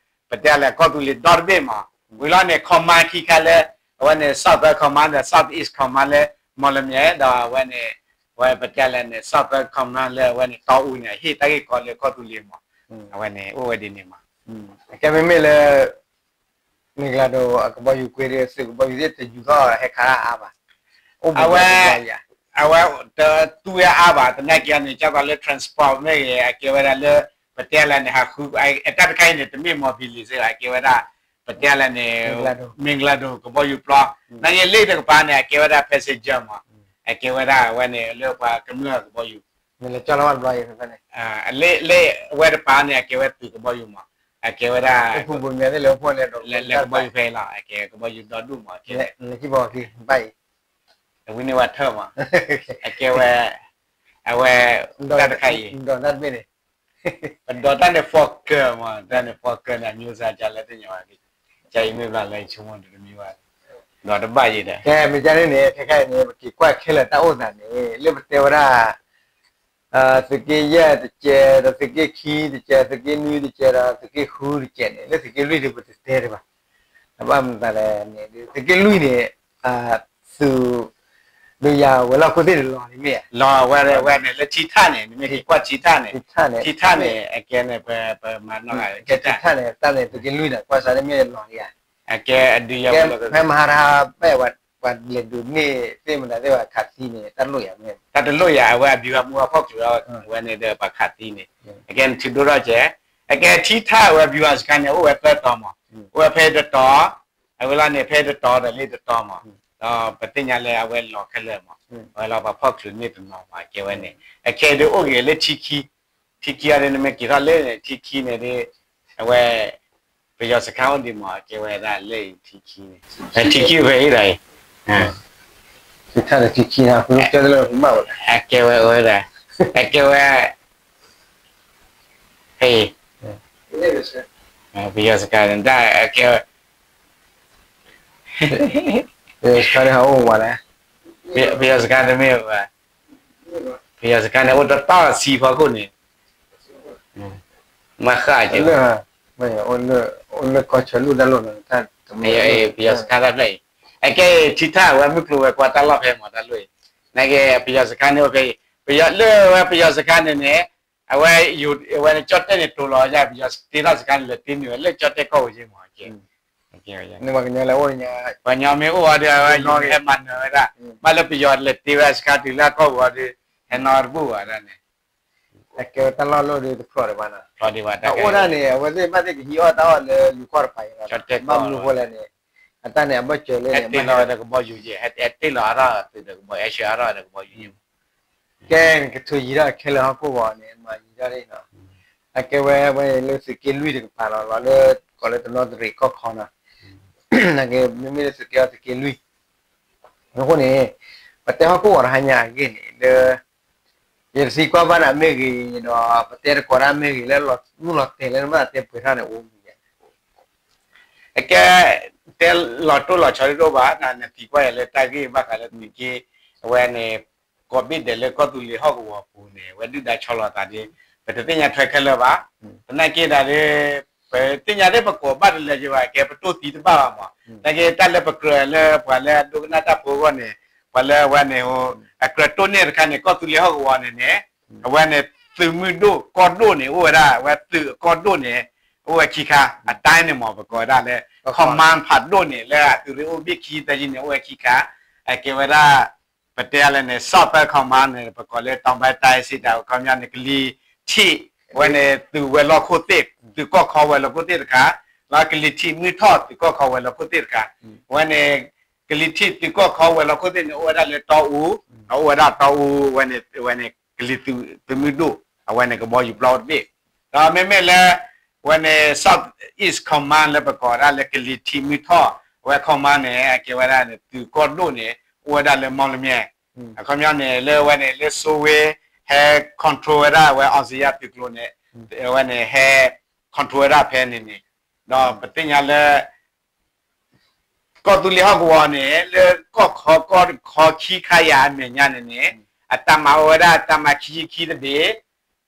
ပတဲယၤလဲၣ် ကီၢ်သူလ့ၤဒီတဘ့ၣ်မး ဝံၤလီၤန့ၣ် command ခံခါလၢ အဝဲန့ၣ် Southern Command ဒီး Southeast Command လၢ မီၣ်လမၠဲၣ် ဒီးအဝဲန့ၣ် အဝဲပတဲယၤလဲၣ်န့ၣ် Southern Command လၢအဝဲန့ၣ် တီအူန့ၣ် အဟ့ၣ်တၢ်ဂ့ၢ်ကီလၢကီၢ်သူလ့ၤမး အဝဲန့ၣ် အိၣ်ဝဲဒ်န့ၣ်မး ကဲမ့မ့ၢ်လၢ မ့ၢ်ကျါဒီး အကဘီယူၤကွ့ဒီး သုးကဘီယူၤသ့ၣ်တယူၤထီၣ်ဟဲခးတၢ်အါဘၣ် အိၣ်ဘၣ် အဝဲ တသူဝဲအါဘၣ် သနာ်က့န့ၣ် ကၢ်သိးလၢ transport မ့ၢ်ဂ့ၤ အကဲဝဲဒၣ်လၢ ပတဲယၤလဲၣ်န့ၣ် ဟးဃု အတၢ်တခါအံၤန့ၣ် တမ့ၢ်မီၣ်ဘံၣ်လံစ့ၢ် အကဲဝဲဒၣ် ပတဲယၤလဲၣ်န့ၣ် မ့ၢ်ကျါဒီး ကဘီယူၤပျီ နာ်က့လ့ၣ်တကပၤန့ၣ် အကဲဝဲဒၣ် passenger မး အကဲဝဲဒၣ်အဝဲန့ၣ် လၢပှၤကမျၢၢ်ကဘီယူၤ လ့ၣ်အဝဲတပၤန့ၣ် အကဲဝဲသုးကဘီယူၤမး အကဲဝဲဒၣ် လဲၤကဘီယူၤဖဲအံၤလီၤ အကဲကဘီယူၤဒီဒူၣ်မး အကဲ ဝံၤန့ၢ်ဝဲထၢၣ်မး အကဲဝဲ အဝဲ တၢ်တခါအံၤ ပဒီးတၢ်န့ၣ် Fokker မး တၢ်န့ၣ် Fokker န့ၣ် အမျိုးအစား ကလဲၣ်သ့ၣ်ညါဘၣ် ကယမ့ၢ်ဘျီလၢဆိကမိၣ်တမံၤဘၣ် ဒီးတဘၣ်ယဲဒီး ကဲမ့ၢ်ကန့ၣ်န့ၣ် ခဲခါအံၤန့ၣ် ပက့ၤကွၢ်ခဲလၢာ်တၢ်အိၣ်သးန့ၣ် လၢပတဲဝဲဒၣ် သုးက့ယဲၢ်တကဲး ဒီးသုးက့ခံတကဲး သုးက့နွံတကဲး ဒီးသုးက့ဃုတကဲးန့ၣ် လၢသုးက့လွံၢ်ဒ်ပတတဲတဘၣ် အဘၣ်မနုၤလဲၣ်န့ၣ် သုးက့လွံၢ်န့ၣ် သုး ဒုးယၤဝဲၤလီၢ်ခိၣ်သ့ၣ်န့ၣ်လီၤန့ၣ်မ့ၢ်ဧါ လီၤဝဲဝဲန့ၣ် လၢထံထၣ်န့ၣ် နမ့ၢ်က့ၤကွၢ်ထံထၣ်န့ၣ် ထံထၣ်န့ၣ် အကဲန့ၣ် ပမၤနီၣ်ဂၤ ထံထၣ်န့ၣ် တၢ်န့ၣ် သုးက့လွံၢ်န့ၣ် ကွၢ်စးန့ၣ်မ့ၢ်လီၤဧါ အကဲအဒုးယၤဝဲၤလီၢ် ဖဲမဟါတဟါ ပှၤလဲၤဒုးန့ၢ်သ့ၣ်မတၤသ့ၣ်ဘၣ်ခးသံန့ၣ် တၢ်လိၣ်ယၤမ့ၢ် တၢ်တလိၣ်ယၤ အဝဲအဘံၤဝဲမူအဖီၣ်ချုးအဝဲန့ၣ်ဒီးပှၤခးသံန့ၣ် အကဲနထံဒိၣ်ထီၣ်ကဲ အကဲထံထၣ်အဝဲဘံၤဝဲစခါန့ၣ် အိၣ်ဝဲသၢတီၤမး အိၣ်ဝဲဖဲတတီၤ အဝဲလီၤန့ၣ် ဖဲတတီၤဒီးလၢတတီၤမး ဒီးပသ့ၣ်ညါလၢအဝဲလီၤခဲလၢာ်မး အဝဲလီၤပှၤဖီၣ်ချုးန့ၢ်တနီၤမး အကဲဝဲန့ၣ် အခဲအံၤဒုးအိၣ်ဂ့ၤလၢထံခံ ထံခံအံၤဒုး နမ့ၢ်က့ၤထီၣ်လၢန့ၣ် ထံခံန့ၣ်ဒုး အဝဲ ပယီၤစခါအိၣ်ဒံးမး အကဲဝဲဒၣ်လၢအံၤထံခံန့ၣ် ထံခံဖဲအံၤဒီးအံၤ ထံခံ အကဲဝဲအိၣ်ဝဲဒၣ် အကဲဝဲ ဖဲအံၤ ပယီၤစခါန့ၣ် တၢ်အကဲဝဲ ပယီၤစခါန့ၣ်ဟးအိၣ်ဝဲလဲၣ် ပယီၤစခါတမ့ၢ်ဘၣ် ပယီၤစခါန့ၣ် အိၣ်တတီၢ်ဆံဖီခိၣ်န့ၣ် မၤဃၣ်က့ၤ အိၣ်လၢကီၢ်ဆၢလူၢ်တၢ်လိၣ်န့ၣ် ပယီၤစခါတၢ်ဖျၢၣ်အံၤ အကဲအံၤ ထံထၣ်ဝဲမုၢ်ကျိၤဝဲၤကွာ်တၢ်လီၢ်ဖဲမးတၢ်လိၣ်အံၤ နာ်က့ ပယီၤစခါန့ၣ်အိၣ်ဖဲအံၤ ပယီၤလၢဝဲပယီၤစခါန့ၣ်န့ၣ် အဝဲ အဝဲကၠီၣ်တဲၣ်န့ၣ်တိၤလီၤယါ ပယီၤတ့ထီၣ်စခါန့ၣ် လဲၤတ့န့ၢ်ဝဲလၢကၠီၣ်တဲၣ်ကီၢ်ပူၤက့မး ပှၤကညီမ့ၢ်အိၣ်ဝဲဒီး အဝဲဟဲမၤနၢၤဝဲဒၣ် ဘၣ်လၢပယီၤလဲၤတ့ဝဲစခါတုၤလၢအကီၢ်ပူၤအီၤဒီး ဟဲနီတဘူၣ်ဘၣ်ဒၣ်န့ၣ် အကဲဝဲတၢ်လီၢ်လၢဒ်တဖျိးဒံးဘၣ်နီၤ အအိၣ်ဒၣ်န့ၣ် အဝဲသ့ၣ်ဘၣ်သ့ၣ်ကဟံးအီၣ်တၢ်အီၣ်လၢလူၤကီၢ်တပၤအံၤလီၤ ဘၣ်မနုၤဃိလဲၣ်န့ၣ် အတၢ်န့ၣ် အဘၢၣ်စၢၤလၢန့ၣ် ဟဲတ့လီၤဝဲဒီးကဘီယူၤယဲၢ် ဟဲတ့လီၤအါထီၣ်သုးဒီးကဘီ ဟဲဆှၢအါထီၣ်ဒီးကဘီယူၤယဲၢ် ကဲ ကထုးယံၤထီၣ်ခဲလၢာ်ဟီၣ်ခိၣ်ဂီၤန့ၣ် မၤယံၤထီၣ်ဒ်နီၤ အကဲဝဲဝဲလၢသုးက့လွံၢ်တကပၤလီၤ လီၤလၢ ကိးလၢတနီသရံၣ်ကီၢ်ခီနီၤ နာ်က့ မ့မ့ၢ်လၢသုးက့အီၤသုးက့လွံၢ် အဃိန့ၣ် ပတဲဟီၣ်ခိၣ်ဂီၤတဟါညါအဂ့ၢ်န့ၣ် လၢ ယတသံကွၢ်ဘၣ်နၤမ့ၢ်ဂ့ၤဒီး ပတဲတကိးတၢ်မ့ၢ်ဂ့ၤ လၢလီၤမုၢ်လီၤတဲာ်လၢနဘၣ်တဲပှဲၤထီၣ်န့ၣ် အိၣ်မူယဲ အကဲ တဲလီၤတိၢ်လီၤဆီဒ်တအိၣ်ဘၣ် နသံကွၢ်ယၤလၢတၢ်ဂ့ၢ်ဘၣ်ဃးလၢသုးက့ အဝဲန့ၣ် ကိးဘ့ၣ်ဒဲးလၢကီၢ်သူလ့ၤဟီၣ်ကဝီၤပူၤန့ၣ် အဝဲဒုၣ်ဒါဆီလီၤသးဒ် ပတသ့ၣ်ညါထွဲခဲလၢာ်ဘၣ် သနာ်က့ဒၣ်ဒ် ပသ့ၣ်ညါဒ်ပကိးဘၣ်တလၢာ်က့ဘၣ် ကဲပတိၢ်သံတဘၣ်ဘၣ်မး သနာ်က့တၢ်လၢပကြၢးလၢပှၤလၢအဒိကနၣ်တၢ်ဖိအဂီၢ်န့ၣ် ပှၤလၢအဝဲန့ၣ် အကြၢးတိၢ်န့ၢ်တခါန့ၣ် ကီၢ်သူလ့ၤဟီၣ်ကဝီၤန့ၣ်န့ၣ် အဝဲန့ၣ် သုးမုၢ်ဒိၣ်ကီၢ်ဒိၣ်န့ၣ် အိၣ်ဝဲဒၣ် အဝဲသုးအကီၢ်ဒိၣ်န့ၣ် အိၣ်ဝဲခံခါ အတၢ်န့ၣ်မ့ၢ် ပကိးဝဲဒၣ်လၢ command ဖးဒိၣ်န့ၣ် လၢအသုးရ့ၣ်အိၣ်ဘ့ၣ်ခံသၢဆံန့ၣ် အိၣ်ဝဲခံခါ အကဲဝဲဒၣ် ပတဲလဲၣ်န့ၣ် Southern Command န့ၣ် ပကိးလၢ တောင်ပိုင်းတိုင်းစစ်တပ် အခီပညီန့ၣ် ကလံၤထံး အဝဲန့ၣ် သုးဝဲၤလီၢ်ခိၣ်သ့ၣ် သုးကီၢ်ခီဝဲၤလီၢ်ခိၣ်သ့ၣ်တခါ လၢကလံၤထံးမုၢ်ထီၣ် သုးကီၢ်ခီဝဲၤလီၢ်ခိၣ်သ့ၣ်တခါ အဝဲန့ၣ် ကလံၤထံးသုးကီၢ်ခီဝဲၤလီၢ်ခိၣ်သ့ၣ်န့ၣ် အိၣ်ဝဲဒၣ်လၢတီအူ ဒီးအိၣ်ဝဲဒၣ်တီအူ ဝဲန့ၣ် ဝဲန့ၣ် ကလံၤသုးမုၢ်ဒိၣ် အဝဲန့ၣ် ကဘီယူၤပျီအိၣ်တဘ့ၣ် ဒီးမ့မ့ၢ်လၢ ဝဲန့ၣ် South East Command လၢပကိးဝဲဒၣ်လၢကလံၤထံးမုၢ်ထီၣ် အဝဲ command န့ၣ် အကဲဝဲဒၣ်န့ၣ် သုးကီၢ်ဒိၣ်န့ၣ် အိၣ်ဝဲဒၣ်လၢမီလမၠဲၣ် အခီပညီန့ၣ် လၢဝဲန့ၣ် လၢစိဝ့ ဟဲ control ဝဲဒၣ်ဝဲ အောင်ဇေယျ သုးကျိၤန့ၣ် ဝဲန့ၣ် ဟဲ control ဝဲဒၣ်ဖဲန့ၣ်န့ၣ် ဒီးပသ့ၣ်ညါလၢ ကီၢ်သူလ့ၤဟီၣ်ကဝီၤန့ၣ် လၢကီၢ်ခီကီၢ်ခီခံခါယၤအမဲာ်ညါန့ၣ်န့ၣ် အတၢ်မၤအိၣ်ဝဲဒၣ် တၢ်မၤခံဆံခံတဘ့ၣ်,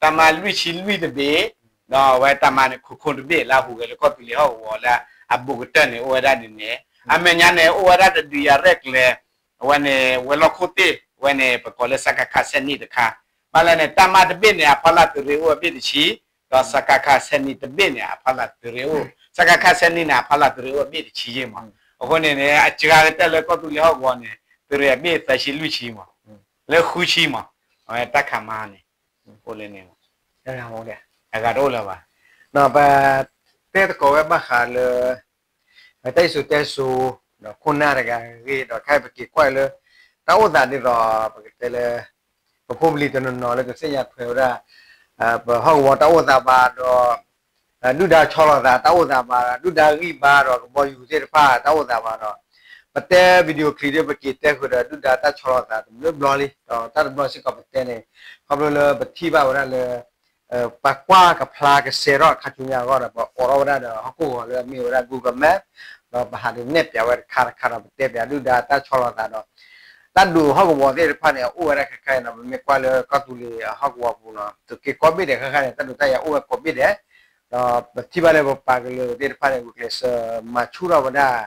တၢ်မၤလွံၢ်ဆံလွံၢ်တဘ့ၣ်, ဒီးအဝဲတၢ်မၤန့ၣ် ခိခိၣ်တဘ့ၣ်လၢအဟူးဂဲၤလၢကီၢ်သူလ့ၤဟီၣ်ကဝီၤလၢအဘူးကတၢၢ်န့ၣ် အိၣ်ဝဲဒၣ်န့ၣ်န့ၣ် အမဲာ်ညါန့ၣ် အိၣ်ဝဲဒၣ်တဒုးယၤရဲၣ်ကျဲၤ အဝဲန့ၣ် ဝဲၤလီၢ်ခိၣ်သ့ၣ် အဝဲန့ၣ် ပကိးလၢ စကခ ဆယ့်နှစ် တခါ, ဘၣ်လဲၣ်န့ၣ် တၢ်မၤတဘ့ၣ်န့ၣ် အဖီလာ်သုးရ့ၣ်အိၣ်အဘ့ၣ်တဆံ, ဒီး စကခ ဆယ့်နှစ် တဘ့ၣ်န့ၣ် အဖီလာ်သုးရ့ၣ်အိၣ်, စကခ ဆယ့်နှစ် န့ၣ် အဖီလာ်သုးရ့ၣ်အိၣ်အဘ့ၣ်တဆံယဲၢ်မး, အဃိန့ၣ်န့ၣ် အစှၤကတၢၢ်လၢကီၢ်သူလ့ၤဟီၣ်ကဝီၤန့ၣ် သုးရ့ၣ်အဘ့ၣ်သၢဆံလွံၢ်ဆံမး, လၢဃုဆံမး, အဝဲတၢ်ခးမၤန့ၣ် အိၣ်လၢန့ၣ်မး, အဂၤတအိၣ်လၢၤဘၣ်, ပတဲသကိးဝဲဘၣ်ဃးလၢ တၢ်စံၣ်စိၤတဲစိၤ ဒီးခိၣ်နၢ်တဂၤအဂ့ၢ် ဒီးခဲအံၤပက့ၤကွၢ်လၢ တၢ်အိၣ်သးဒ်သိး ပကတဲလၢ ပဖိပလံၤတနီၤနီၤလၢကသ့ၣ်ညါထွဲဝဲဒၣ် ပဟီၣ်ကဝီၤတၢ်အိၣ်သးဘၣ်ဒီး ဒုၣ်ဒါဆီလီၤသးတၢ်အိၣ်သးဘၣ်ဒီး ဒုၣ်ဒါဂံၢ်ဘါဒီးကဘီယူၤသ့ၣ်တဖၣ်တၢ်အိၣ်သးဘၣ်ဒီး ပတဲ video clip ဒီး ပက့ၤတဲဃုာ်ဒီးဒုၣ်ဒါတၢ်ဆီလီၤသးတဘျီဘျီလံ ဒီးတၢ်တဘျီစ့ၢ်ကီးပတဲန့ၣ် ခီဖျိလၢပထံၣ်ဘၣ်ဝဲဒၣ်လၢ ပကွၢ်ကဖျါကစဲးထီၣ်အခါဆူညါအဂီၢ်ဒီး ပအိးထီၣ်ဝဲဒၣ်ဒီးဟီၣ်ခိၣ်ဂီၤလၢအမ့ၢ်ဝဲဒၣ် Google Map ဒီးပဟးဒုးနဲၣ်ပၠးဝဲတခါတခါဒီး ပတဲပၠးဒုၣ်ဒါတၢ်ဆီလီၤသးဒီး တၢ်ဒုးဟီၣ်ကဝီၤသ့ၣ်တဖၣ်န့ၣ် အအိၣ်ဝဲဒၣ်ခဲခါအံၤနီၤ ပမ့ၢ်ကွၢ်လၢကီၢ်သူလ့ၤဟီၣ်ကဝီၤပူၤနီၤ သုးက့ကိးဘ့ၣ်ဒဲးခဲခါန့ၣ် တၢ်ဒုးတၢ်ယၤအိၣ်ဝဲကိးဘ့ၣ်ဒဲး ဒီးပထံၣ်ဘၣ်လၢပပှၤကလုာ်သ့ၣ်တဖၣ်န့ၣ် ဂုာ်ကျဲးစၢးမၤဆူၣ်ထီၣ်ဝဲဒၣ်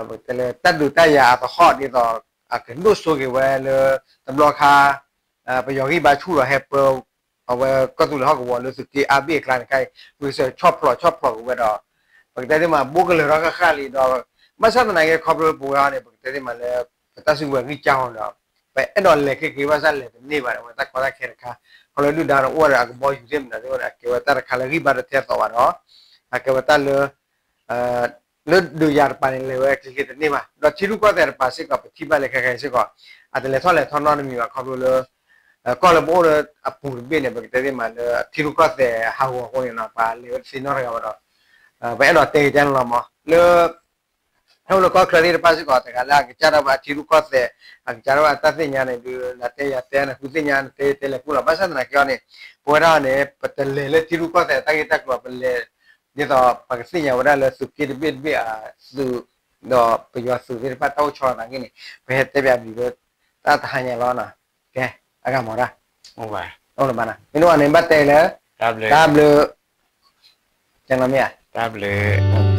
ပတဲလၢတၢ်ဒုးတၢ်ယၤအသဟီၣ်ဒ်သိး အကဒိၣ်စိက့ၤဝဲလၢ တဘျီခါ ပယီၤဂံၢ်ဘါဆူၣ်ဒီးဟဲပၢ အဝဲကီၢ်သူလ့ၤဟီၣ်ကဝီၤလၢသုးက့အါဘ့ၣ်အကျါန့ၣ်ခါအံၤ ဂုာ်ကျဲးစၢးဆီၣ်ဖျိးဆီၣ်ဖျိးက့ၤဝဲဒီး ပကတဲသ့မး ဘူးကလၢၤထီၣ်ဃၣ်ဃၣ်လံဒီး ဘၣ်ဆၣ်သနာ်က့ ခီဖျိပဝဲအံၤန့ၣ် ပကတဲသ့မးလၢ ပတၢ်စုကဝဲၤဂံၢ်စၢ်အီၤဒီး ပအဲၣ်ဒိးလဲၤက့ၤက့ၤဘၣ်ဆၣ်လဲၤတန့ၢ်ဘၣ် အဝဲတၢ်ကီတၢ်ခဲတခါ ခီဖျိဒုၣ်ဒါန့ၣ် အိၣ်ဒီးအကဘီယူၤသ့ၣ်မနုၤသ့ၣ်အိၣ်ဒီး အကဲဝဲတၢ်တခါလၢဂံၢ်ဘါတထဲသိးဘၣ်ဒီး အကဲဝဲတၢ်လၢ လၢဒုးယၤတပၤန့ၣ် လဲၤဝဲက့ၤက့ၤတန့ၢ်ဘၣ် ဒီးထံရူၢ်ကီၢ်သဲးတပၤစ့ၢ်ကီး ပထံၣ်ဘၣ်လၢခဲခါအံၤစ့ၢ်ကီး အတလဲၤထီၣ်လဲၤထီၣ်နီတမံၤဘၣ် ခီဖျိလၢ ကီၢ်လၢပအိၣ်လၢအပူၤတဘ့ၣ်န့ၣ် ပကတဲသ့မးလၢထံရူၢ်ကီၢ်သဲးဟးဂီၤအဃိန့ၣ်နီၤ ပှၤလဲၤဝဲတသ့နီတဂၤဘၣ်ဒီး ပအဲၣ်ဒိးတဲက့ၤတၢ်န့ၣ်လီၤမး လၢ ဟဲအိၣ်လၢကီၢ်ချၢသ့ၣ်တဖၣ်စ့ၢ်ကီး တဂၤလၢအကစၢ်ဒၣ်ဝဲအထံရူၢ်ကီၢ်သဲး အကစၢ်ဒၣ်ဝဲအတၢ်သ့ၣ်ညါန့ၣ် ဒုးနတဲယၤတဲ နဃုသ့ၣ်ညါ နတဲတဲလဲၤကူလီၤ ဘၣ်ဆၣ်သနာ်က့အီၤန့ၣ် ပဝဲဒၣ်န့ၣ် ပတလဲၤလၢထံရူၢ်ကီၢ်သဲးတၢ်ဂ့ၢ်တၢ်ကျိၤ ပလဲၤ ဒ်သိးပကသ့ၣ်ညါဝဲဒၣ်လၢသုးက့တဘ့ၣ်တဘ့ၣ်အသုး ဒီးပယီၤသုးသ့ၣ်တဖၣ်တၢ်အိၣ်ဆီလီၤသးဂ့ၢ်န့ၣ် ပဟဲတဲပၠးဘျုးလၢ တၢ်တဟါညါလီၤနီၤ ကဲ အဂၤမၤတၢ် အိၣ်လၢၤဘၣ်နီၤ မ့ၢ်န့ၣ်ဘၣ်တဲလၢ တၢ်ဘျုး ကဲနီၤမ့ၢ်ဧါ တၢ်ဘျုး